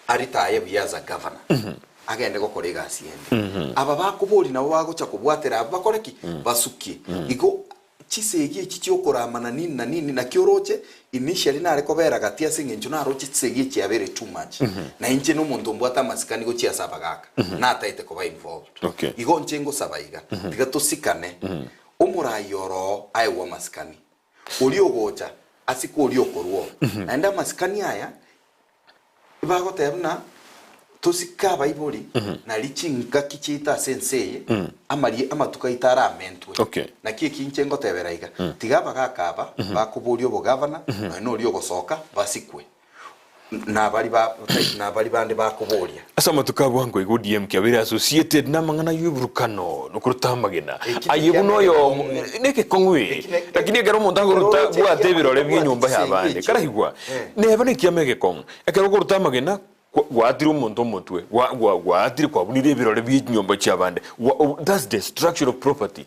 Aritaye buya as a governor, agende gokora egasi ende. Aba bakoboria nabo bagocha kobwatera abwo bakore ki? Basukie. Igo chisegi echi chiokoramana nini na nini naki oroche initially nare kobera gati ase eng'encho naroche chisegi echi chiabeire too much. Na inche na omonto mbwate amasikani gochia ase abagaka, nataete koba involved. Okay. Igo inche ngosaba iga, tiga tosikane, omorai oroo aegwe amasikani, oria ogocha asike oria okorwa oo. Naende amasikani aya, Bagoteba buna. Tosike abaibori, nari chingaki chiaito ase ense eye, amarie amatuko aito aramentwe. Okay. Naki eki inche ngotebera iga, tiga abagaaka aba bakoboria obogavana, nonya noria ogosoka, basikwe, nabari ba nabari bande bakoboria. Ase amatuko a bwango iga ODM kiabeire associated namang'ana y'eburukano nokoruta amagena. Eki Aye buna oyomo nekiamegekong'u. nekekong'u ee. Eki ne- Lakini ekero omonto akoruta Ekero oroche bwate ebirore ekiamagena bi'enyomba bwate ya chisegi abande. echio. Karaigwa, Eh. neba nekiama egekong'u. Ekero okoruta amagena Gwaatire omonto omotwe, gwaatire kwabunire ebirore bie chinyomba chi'abande. That's destruction of property.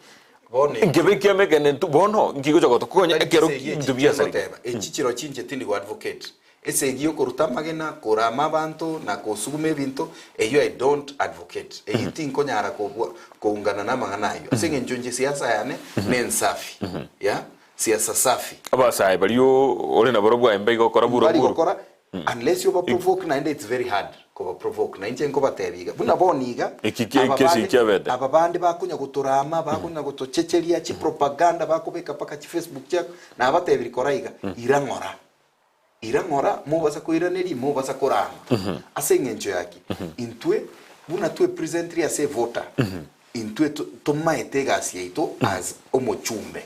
Bono eki- Nkebe ekiama ekene nto bono nkigocha gotokonya Tari ekero chisegi echi ebinto biasareka. chingoteba, echi chiro chinche tindi go advocate. Esegi yokoruta amagena, korama abanto na kosuguma ebinto, eyio I don't advocate. Eyio tinkonyara kobua koungana na amang'ana ayio. Ase eng'encho inche siasa yane ne ensafi, yeah, siasa safi. Abasae baria ore nabarobwo aye mbaige gokora buru Mbari buru. gokora unless oba provoke naende it's very hard koba provoke na inche nkobatebia iga buna bono iga Eki ki- aba kesi bande kiabete. aba bande bakonya gotorama bakonya gotochecheria chipropaganda bakobeka mpaka chifacebook chiabo nabatebirie kora iga ira ng'ora ira ng'ora mobasa koiraneria mobasa korama ase eng'encho yaki intwe buna twepresentiri ase evoter Intwe tomaete egasi yaito as omochumbe.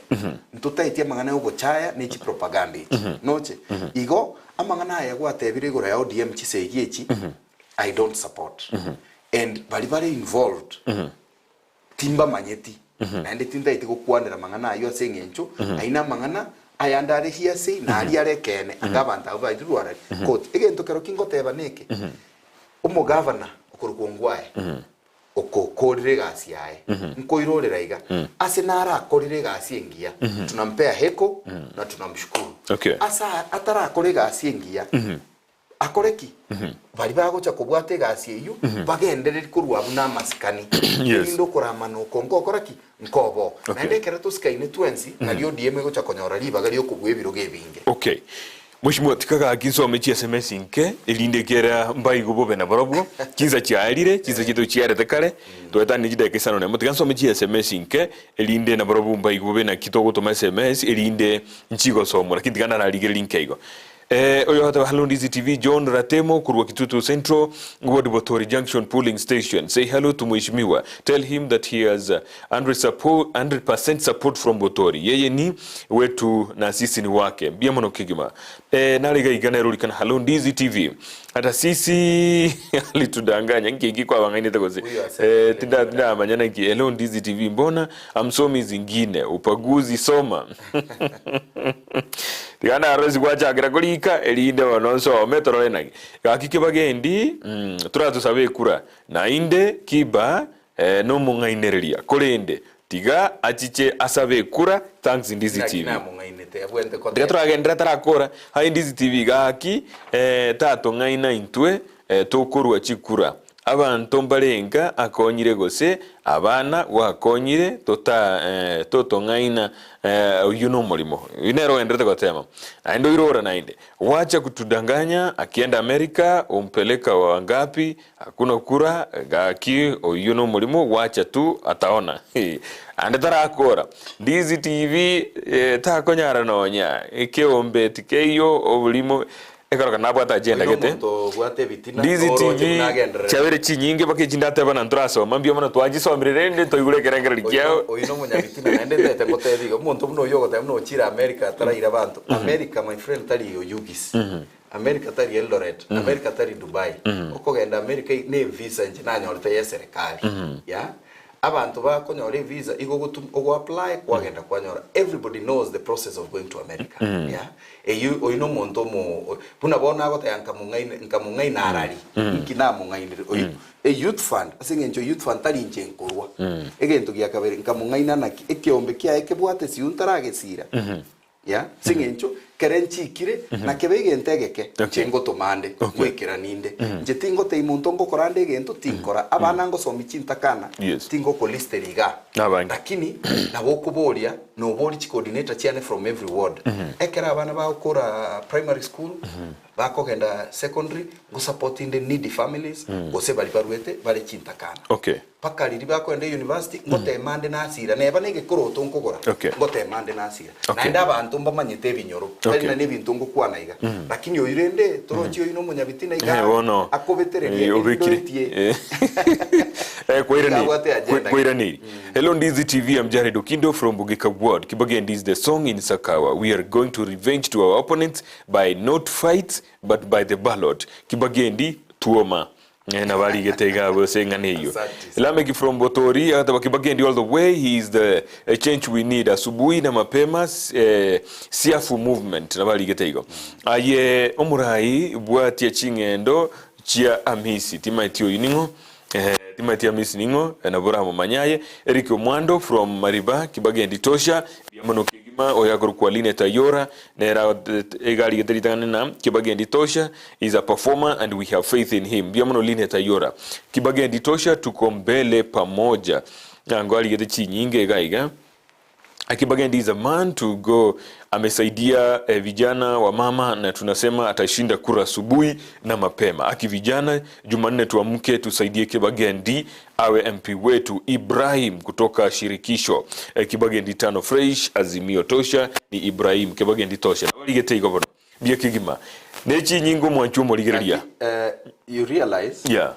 Ntotaeti amang'ana ya obochaya ne chipropaganda echi. Noche? Igo amang'ana aya gwatebire igoro ya ODM chisegi echi, I don't support. And baria bare involved, timbamanyeti, naende tintaeti gokwanera amang'ana ayio ase eng'encho, ayio namang'ana ayande are hearsay na aria are ekeene, anga abanto abwo bairirwe arari court. Egento kerokio ngoteba neke, omogavana okorokwa Ongwae, okokorire egasi yaye, nkoirorera iga, ase narakorire egasi engiya, tunampea heko na tunamshukuru. Okay. Ase aya atarakora egasi engiya, akore ki? Baria bagocha kobwata egasi eyio, bagendererie korwa abwo namasikani. Yes. Erinde okoramana oko nkokora ki? Nkoboo. Okay. Naende ekero tosikaine twensi, nario ODM egocha konyora ribaga riokobua ebirogo ebinge. Okay. Mweshimiwa tika gaki nsome chi sms nke erinde kera mbaigo bobe nabarobwo chinsa chiarire chinsa chiaito chiarete kare twaetanie chidakika isano nemo tiga nsome chi sms nke erinde nabarobwo mbaigo bobe naki togotoma sms erinde nchigosomwa lakini tiga ndararigereria nke igo Eh, oyo agoteba hello Ndizi TV John Ratemo korwa Kitutu Central Ward Botori Junction polling station say hello to mheshimiwa tell him that he has 100 support, 100% support from Botori yeye ni wetu na sisi ni wake mbuya mono kegima eh, nare iga iga nerorikana hello Ndizi TV hata sisi alitudanganya nki eki kwabang'ainete gose Huyo asema eh, tinda tindamanya naki hello Ndizi TV mbona amsomi zingine upaguzi soma tiga narore ase gwachakera korika erinde bono nsome torore naki gaki kebagendi mm, toratosabe ekura naende kiba eh, nomong'ainereria korende tiga achiche asabe ekura thanks Ndizi Naki TV namong'ainete abwente tiga koteba. toragenderera tarakora aye Ndizi TV gaki eh, tatong'aina intwe eh, tokorua chikura Abanto mbarenga akonyire gose abana gwakonyire tota eh, totong'aina eh, oyio nomorimo. Oyio nere ogenderete gotema. Naende oirora naende. Wacha kutudanganya akienda America umpeleka wangapi hakuna kura gaki oyio nomorimo wacha tu ataona. Ande tarakora. Ndizi TV eh, takonyara nonya ekeombe tikeiyo oborimo Ekero nabwate agenda Oino gete. omonto obwate ebitina, Ndizi noroche TV buna agendererete. chiabere chinyinge mpaka echi ndateba na ntorasoma mbuya mono twachisomire rende toigure ekerengererio Oino kiao. oino omonyabitina naende ntete ngotebi iga, omonto buna oyio ogoteba buna ochire America ataraira abanto. America my friend tari Oyugis, America tari Eldoret, America tari Dubai. Okogenda America ne evisa inche nanyorete ya eserekari, yeah. Abanto bakonyora evisa igo ogotum ogo apply kwagenda kwanyora everybody knows the process of going to America yeah eyio oyio na omonto omo buna bono agoteba nkamong'aine nkamong'aina arari inki namong'ainire oyo e youth fund ase eng'encho youth fund tari inche nkorwa egento gia kabere nkamong'aina naki ekeombe kiaye kebwate siu ntaragesira Yeah, ase eng'encho kere nchiikire na kebe egento egeke, inche ngotoma nde, ngoikeranie inde. Inche tingotebia monto ngokora nde egento, tinkora. Abana ngosomia chintakana, Yes. tingokolisteria igaa. Nabange. Lakini nabo okoboria, noborie chicoordinator chiane from every ward. Ekero abana bagokora primary school, bakogenda secondary, ngosupport inde needy families, gose baria baruete bare chintakana. Okay. Mpaka riria bakoenda eyunivasiti, ngotema ande nasira, neba na egekoroto nkogora, Okay. ngotema ande nasira. Okay. Naende abanto mbamanyete ebinyoro, Okay. Tari Okay. na nebinto ngokwana iga. Lakini oyio rende torochi oyio nomonyabitina iga Eh, bono akobetereria eh, erinde obekire oetie. Eh, eh, Iga abwate agenda gete. kwairaniri hello ndizi tv i'm jared okindo from bugika ward kibagendi is the song in sakawa we are going to revenge to our opponents by not fights but by the ballot kibagendi tuoma Eh, nabo arigete iga abwo ase eng'ana eyio Asante sana. Lameck from Botori agateba Kibagendi all the way he is the eh, change we need asubuhi na mapema eh, siafu movement nabo arigete igo aye omorai bwatia ching'endo chia Amisi timaeti oyu ning'o eh, timaeti Amisi ning'o eh, nabo oramomanye aye Eric Omwando from Mariba Kibagendi tosha Riamono kegima oyo akorokwa Linet Ayora nere iga arigete ritang'ani na Kibagendi tosha is a performer and we have faith in him. Mbuya mono Linet Ayora. Kibagendi tosha tuko mbele pamoja. Ango arigete chinyinge iga iga. Kibagendi is a man to go. Amesaidia eh, vijana wa mama na tunasema atashinda kura asubuhi na mapema. Aki vijana, Jumanne tuamke tusaidie Kibagendi awe MP wetu. Ibrahim kutoka shirikisho eh, Kibagendi tano fresh azimio tosha ni Ibrahim Kibagendi tosha. Barigete igo bono bia kegima ne chinyinga omwanchi omorigereria. Naki, eh, you realize Yeah.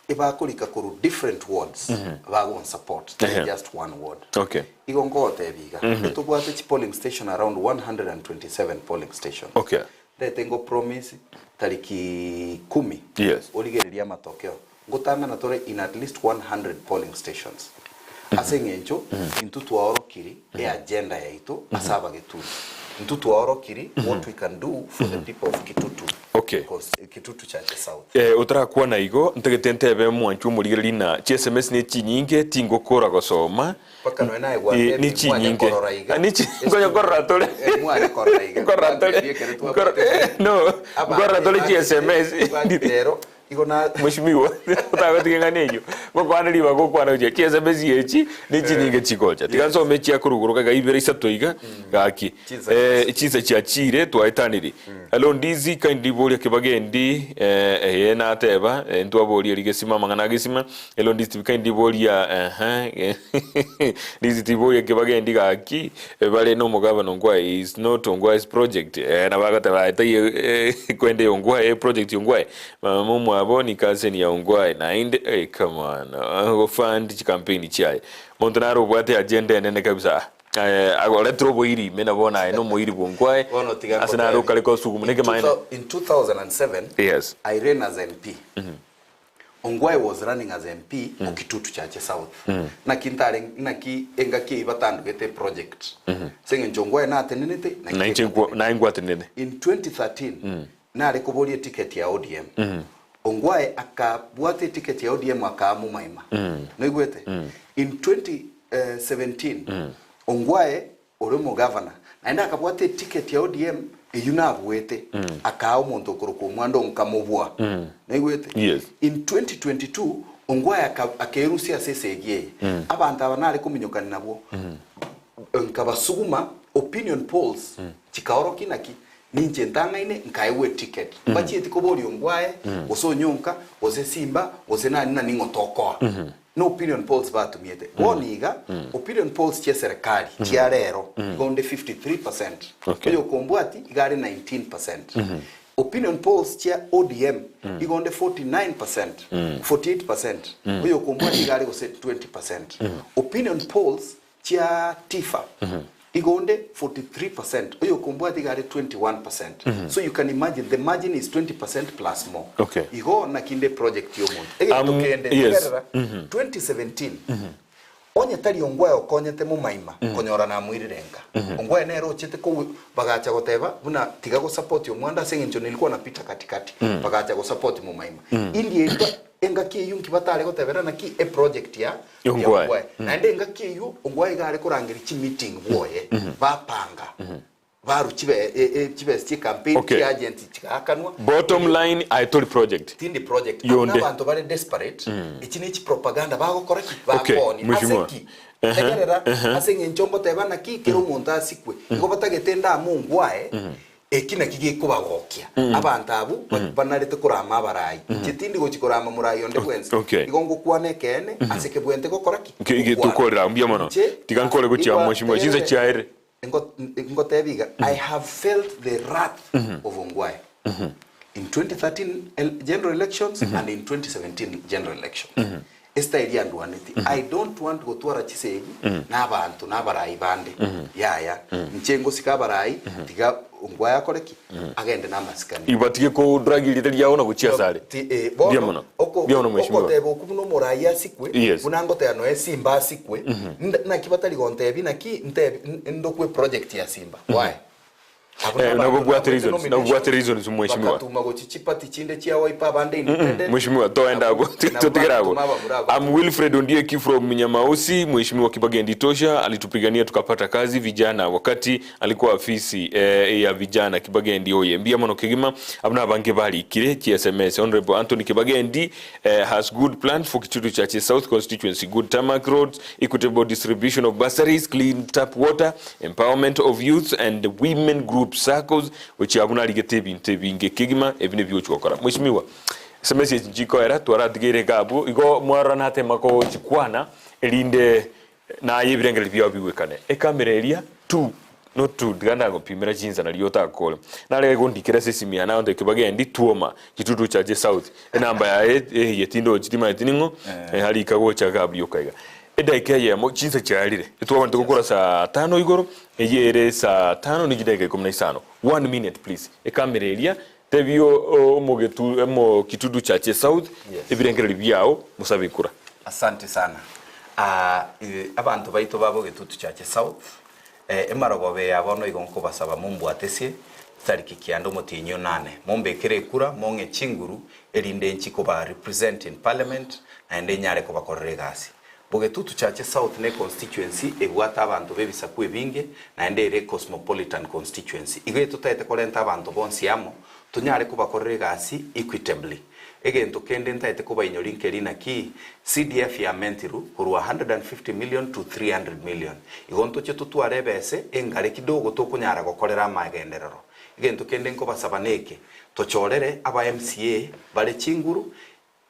ebakorika korwa different wards bagon support tari Ehe. just one ward Okay. igo ngogotebia iga etobwate chi polling station around 127 polling stations Okay. ndete ngo promise tariki kumi Yes. origereria amatokeo ngotang'ana tore in at least 100 polling stations ase eng'encho intwe twaorokiri eagenda yaito ase abagetutu intwe twaorokiri what we can do for the people of Kitutu Okay. Kitutu Chache South Eh, otarakwana igo ntagete ntebe mwanchi omorigereria na chi sms ne chinyinge tingokora gosoma Mpaka noe naye Eh, gwatebia ni chinyinge mwanya korora iga. Ah, ni chi- ngonya korora tore Eh, mwanya korora iga. Nkorora tore Gwatebia ekero Nkorora- twabwate- eh, no nkorora tore chi sms Rero igo na mweshimiwa otagotiga ng'ana eyio gokwana ribaga gokwana gochia chi sms echi ni chinyinge chigocha tiga nsome chiakoruguruka iga ibere isato iga gaki Chinsa Eh, chinsa chiachire twaetaniri hello ndizi kindly boria kibagendi eh, eye nateba eh, ntwaboria rigesima amang'ana agesima hello ndizi kindly boria ehe ndizi tiboria kibagendi gaki eh, bare na omogabana ongwae is not ongwae's project eh, nabo agateba aye taiyo eh, kwende ongwae eh, project ongwae mama omwabo ni cousin ya ongwae naende eh, come on gofund chikampeni chiaye monto nare obwate agenda enene kabisa Eh, agoretire oboiri ime na bono aye nomoiri bwonkwae Bono tiga ase nare ngotebie. okare kosuguma In neke maene In 2007 Yes. I ran as MP. Ongwae was running as MP mm. Kitutu Chache South. Naki ntare naki engaki ibatandugete project. Seng'encho Ongwae natenenete Na inche nkwa- naye ngwatenene In 2013 nare koboria ticket ya ODM. Ongwae akabwate ticket ya ODM akamumaima. Noigwete? In 2017 Ongwae ore omogavana naende akabwate ticket ya ODM eyio nabwete akaa omonto okorokwa omwando nkamobua. Noigwete? Yes. In 2022 Ongwae akerusia ase esegi eye. Abanto aba nare kominyokani nabwo. Nkabasuguma opinion polls chikaorokia naki ninche ntang'aine nkaegwa eticket. Mbachieti koboria Ongwae gose Onyonka gose Simba gose nani nani ng'o tokoa. No opinion polls batumiete. Bono iga opinion polls chia serikali chia rero igo onde 53%. Okay. Oyo okombwati iga are 19%. Opinion polls chia ODM igo onde 49%, 48%. Oyo okombwati iga are gose 20%. Opinion polls chia Tifa igo onde 43%. Oyo okombwati iga are 21%. So you can imagine the margin is 20% plus more. Okay. Igo nakinde project yomonto. Egento kende Yes. tegerera 2017 onye tari Ongwae okonyete momaima konyora namoirire nka. Ongwae nere ochete kou bagacha goteba buna tiga gosupport omwanda ase eng'encho nilikuwa napita katikati bagacha gosupport momaima. Indi erigwa engaki eyio nki batare gotebera naki eproject ya ya Ongwae. Ongwae. Naende engaki eyio Ongwae iga are korangeria chimeeting bwoye bapanga baru chibe e, e, chibesa chie campaign Okay. chi agent chigakanwa bottom line aye tori project tindi project Yonde. abantu bare desperate echi ne chipropaganda bagokora ki Okay, bakoni mheshimiwa. ase ki tegerera ase eng'encho ngoteba naki kera omonto asikwe igo batagete ndamo ngwae eki naki gekobagokia abanto abwo banarete korama abarai inche tindi gochi korama morai onde bwensi Okay. igo ngokwana ekeene ase kebwente gokora ki Ke- ge- Gokwana. tokorera mbuya mono Inche, tiga nkore gochia igwa- mheshimiwa chinsa tegerera. chiaere. Ngo- Ngotebi iga, I have felt the wrath of Ongwae in 2013 el- general elections and in 2017 general elections. Estyle yandwaneti. I don't want gotwara chisegi na abanto na abarai bande. Yaya, inche ngosika abarai, tiga Ongwae akore ki? Agende na amasikani. Ibatige kodragia erieta riao na gochia asare. Ti- eh, Mbuya bono, mono. oko- Mbuya mono mheshimiwa. okoteba okwo buna omorai asikwe, Yes. buna ngoteba noe Simba asikwe, nda- naki batari gontebia naki ntebi n- ndokwe project ya Simba. Why? Abwo Eh, nabanto nabo bwate nabwete reasons, nabo nomination, bwate reasons, mheshimiwa. bakatuma gochia chipati chinde chia Wiper abande independent. Mheshimiwa toenda Nabwo- ago nabwo totigera ago. bagatuma abamura ago. I'm Wilfred Ondieki from Nyamausi. Mheshimiwa Kibagendi Tosha alitupigania tukapata kazi vijana wakati alikuwa afisi eh, ya vijana Kibagendi oye mbia mono kegima abuna abange barikire chi SMS Honorable Anthony Kibagendi eh, has good plans for Kitutu Chache South constituency good tarmac roads equitable distribution of bursaries clean tap water empowerment of youth and women group circles which abuna arigete ebinto ebinge kegima ebi nibio ochi gokora Mheshimiwa SMS echi nchikoera twaratigeire iga abwo igo mwarora natema gochikwana erinde Naye ebirengererio biao bigwekane. Ekamera eria tu not tu tiga ndagopimera chinsa nario otakore. Nare gondikera ase esimi yane abanto eke bagendi tuoma chitutu chache south. Enamba yaye eye tindochi timanyeti ning'o eh, arika gocha iga abwo rioka iga. Edaika eyemo chinsa chiarire etwabwanete gokora saa tano igoro eye ere saa tano ne chidaika ikomi na isano. One minute please. Ekamera eria tebia omogetu omokitutu chache south Yes. ebirengererio biao mosabe ekura. Asante sana. Aa abanto baito ba Bogetutu Chache South, emarogoba eye ya bono igo nkobasaba mombwatesie chitariki kianda omotienyi onane, mombekere ekura, mong'e chinguru, erinde inchi koba represent in parliament, naende nyare kobakorera egasi. Bogetutu Chache South ne constituency ebwate abanto b'ebisaku ebinge, naende ere cosmopolitan constituency. Igo etotaete korenta abanto bonsi amo, tonyare kobakorera egasi equitably. Egento kende ntaete kobainyoria nkeri naki, CDF yamentiru korwa 150 million to 300 million. Igo ntoche totware ebese engare kidogo tokonyara gokorera amagenderero. Egento kende nkobasaba neke, tochorere aba MCA bare chinguru,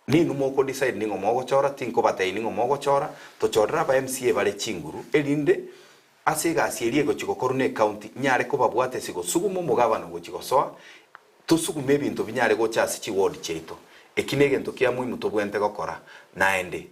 ninwe moko decide ning'o mogochora, tinkobatebia ning'o mogochora, tochorere aba MCA bare chinguru erinde ase egasi eria egochi gokorwa ne ecounty nyare kobabwatesi gosuguma omogabana ogochi gosoa, Tosugume ebinto binyare gocha ase chiward chiaito. Eki negento kia muhimu tobwenerete gokora. Naende,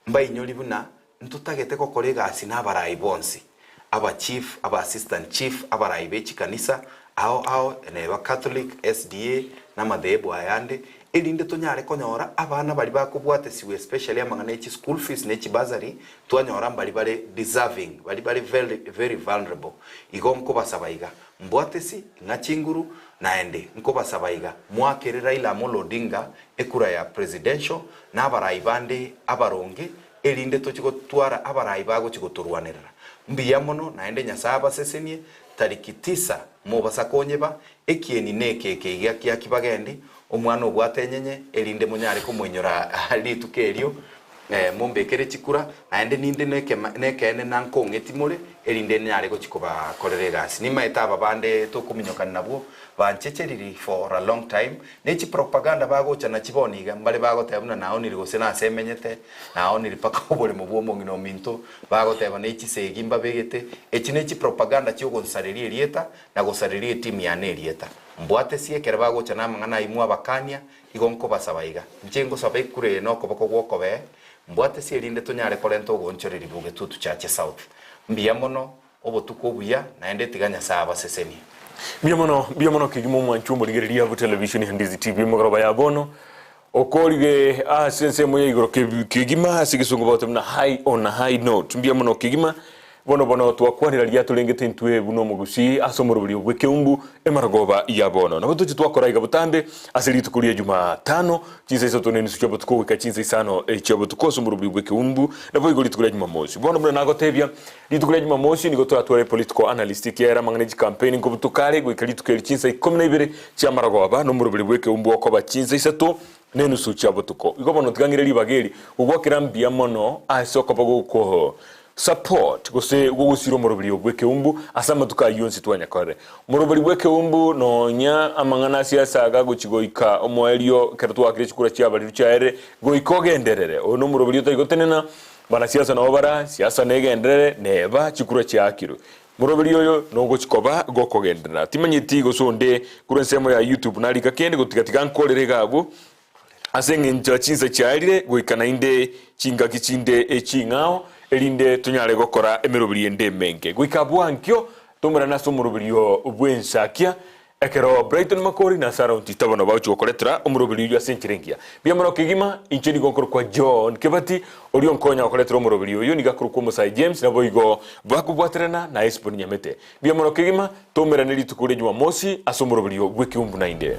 mbainyori buna ntotagete gokora egasi nabarai bonsi, aba chief, aba assistant chief, abarai be chikanisa ao ao, neba Catholic, SDA, na amadhehebu ayande, erinde tonyare konyora abana baria bakobwatesiwa especially amang'ana e chischool fees ne chibursary, twanyora mbari bare deserving, baria bare very very vulnerable. Igo nkobasaba iga, Mbwatesi ng'a chinguru, naende nkobasaba iga, moakere Raila Amolo Odinga ekura ya presidential na abarai bande abaronge, erinde tochi gotwara abarai bagochi gotorwanerera. Mbuya mono naende Nyasae abasesenie, tariki tisa mobasa konyeba, ekieni neke eke iga kia kibagendi, omwana obwate enyenye, erinde monyare komoinyora rituko erio, Mombekere chikura, naende ninde nekeene na nkong'eti more, erinde nyare gochia kobakorera egasi. Nimaete aba bande tokominyokana nabwo, banchecheriri for a long time, ne chipropaganda bagocha nachio bono iga, mbare bagoteba buna naonire gose nasemenyete, naonire mpaka oboremo bw'omong'ina ominto, bagoteba ne chisegi mbabegete, echi ne chipropaganda chiogonsareria erieta, na gosareria etimu yane erieta. Mbwatesie ekero bagocha namang'ana ayio mwabakania, Igo nkobasaba iga, inche ngosaba ekura eye nokoboko gw'okobee, mbwatesie erinde tonyare korenta ogoonchoreria bogetutu Chache South. Mbuya mono, obotuko obuya, naende tiga Nyasae abasesenie. Mbuya mono, mbuya mono kegima omwanchwa omorigereria bwe televisheni ya Ndizi TV omogoroba ya bono okorire ase ensemo ya igoro kegima ase egesongo bagote buna high on a high note mbuya mono kegima Bono bono twakwanera riria torengete intwe buna omogusii ase omoroberio bw'ekeumbu emarogoba ya bono. Nabo toche twakora iga botambe ase rituko ria Jumatano chinsa isato na enusu chia botuko goika chinsa isano chia botuko ase omoroberio bw'ekeumbu, naboigo rituko ria Jumamosi. Bono buna nagotebia, rituko ria Jumamosi nigo toratware political analyst ekiagera amang'ana e chikampeni nkobutoka are goika rituko eri chinsa ikomi na ibere chi'amarogoba na omoroberio bw'ekeumbu okoba chinsa isato na enusu chia botuko. Igo bono tiga ng'ire ribaga eri gogwakera mbuya mono ase okoba goko support gose gogosira omoroberi oo bw'ekeumbu ase amatuko ayio onsi twanyakorire. Omoroberi bw'ekeumbu nonya amang'ana ase asaga gochi goika omoerio ekero twakire chikura chiabariru chiaerire goika ogenderere. Oyo nomoroberi otari gotenena, banasiasa nabo bara, siasa negenderere, neba chikura chiakirwe. Moroberi oyo nogochi koba gokogenderera. Timanyeti gose onde korwa ensemo ya YouTube narika kende gotiga tiga nkorere iga abwo ase eng'encho chinsa chiaerire goika naende chingaki chinde eching'ao erinde tonyare gokora emeroberi ende emenge. Goika abwo ankio tomerane ase omoroberio bw'ensakia Ekero Brighton Makori na Sarah Ontita bono bagochia gokoretera omoroberi oyio ase enchera engiya. Mbuya kegima, inche nigo nkorokwa John Kebati, oria onkonya gokoretera omoroberi oyo nigo akorokwa Omosae James naboigo bakobwaterana na Hesbon Nyamete. Mbuya kegima, toumerane rituko ria Jumamosi ase omoroberio bw'ekeumbu naende.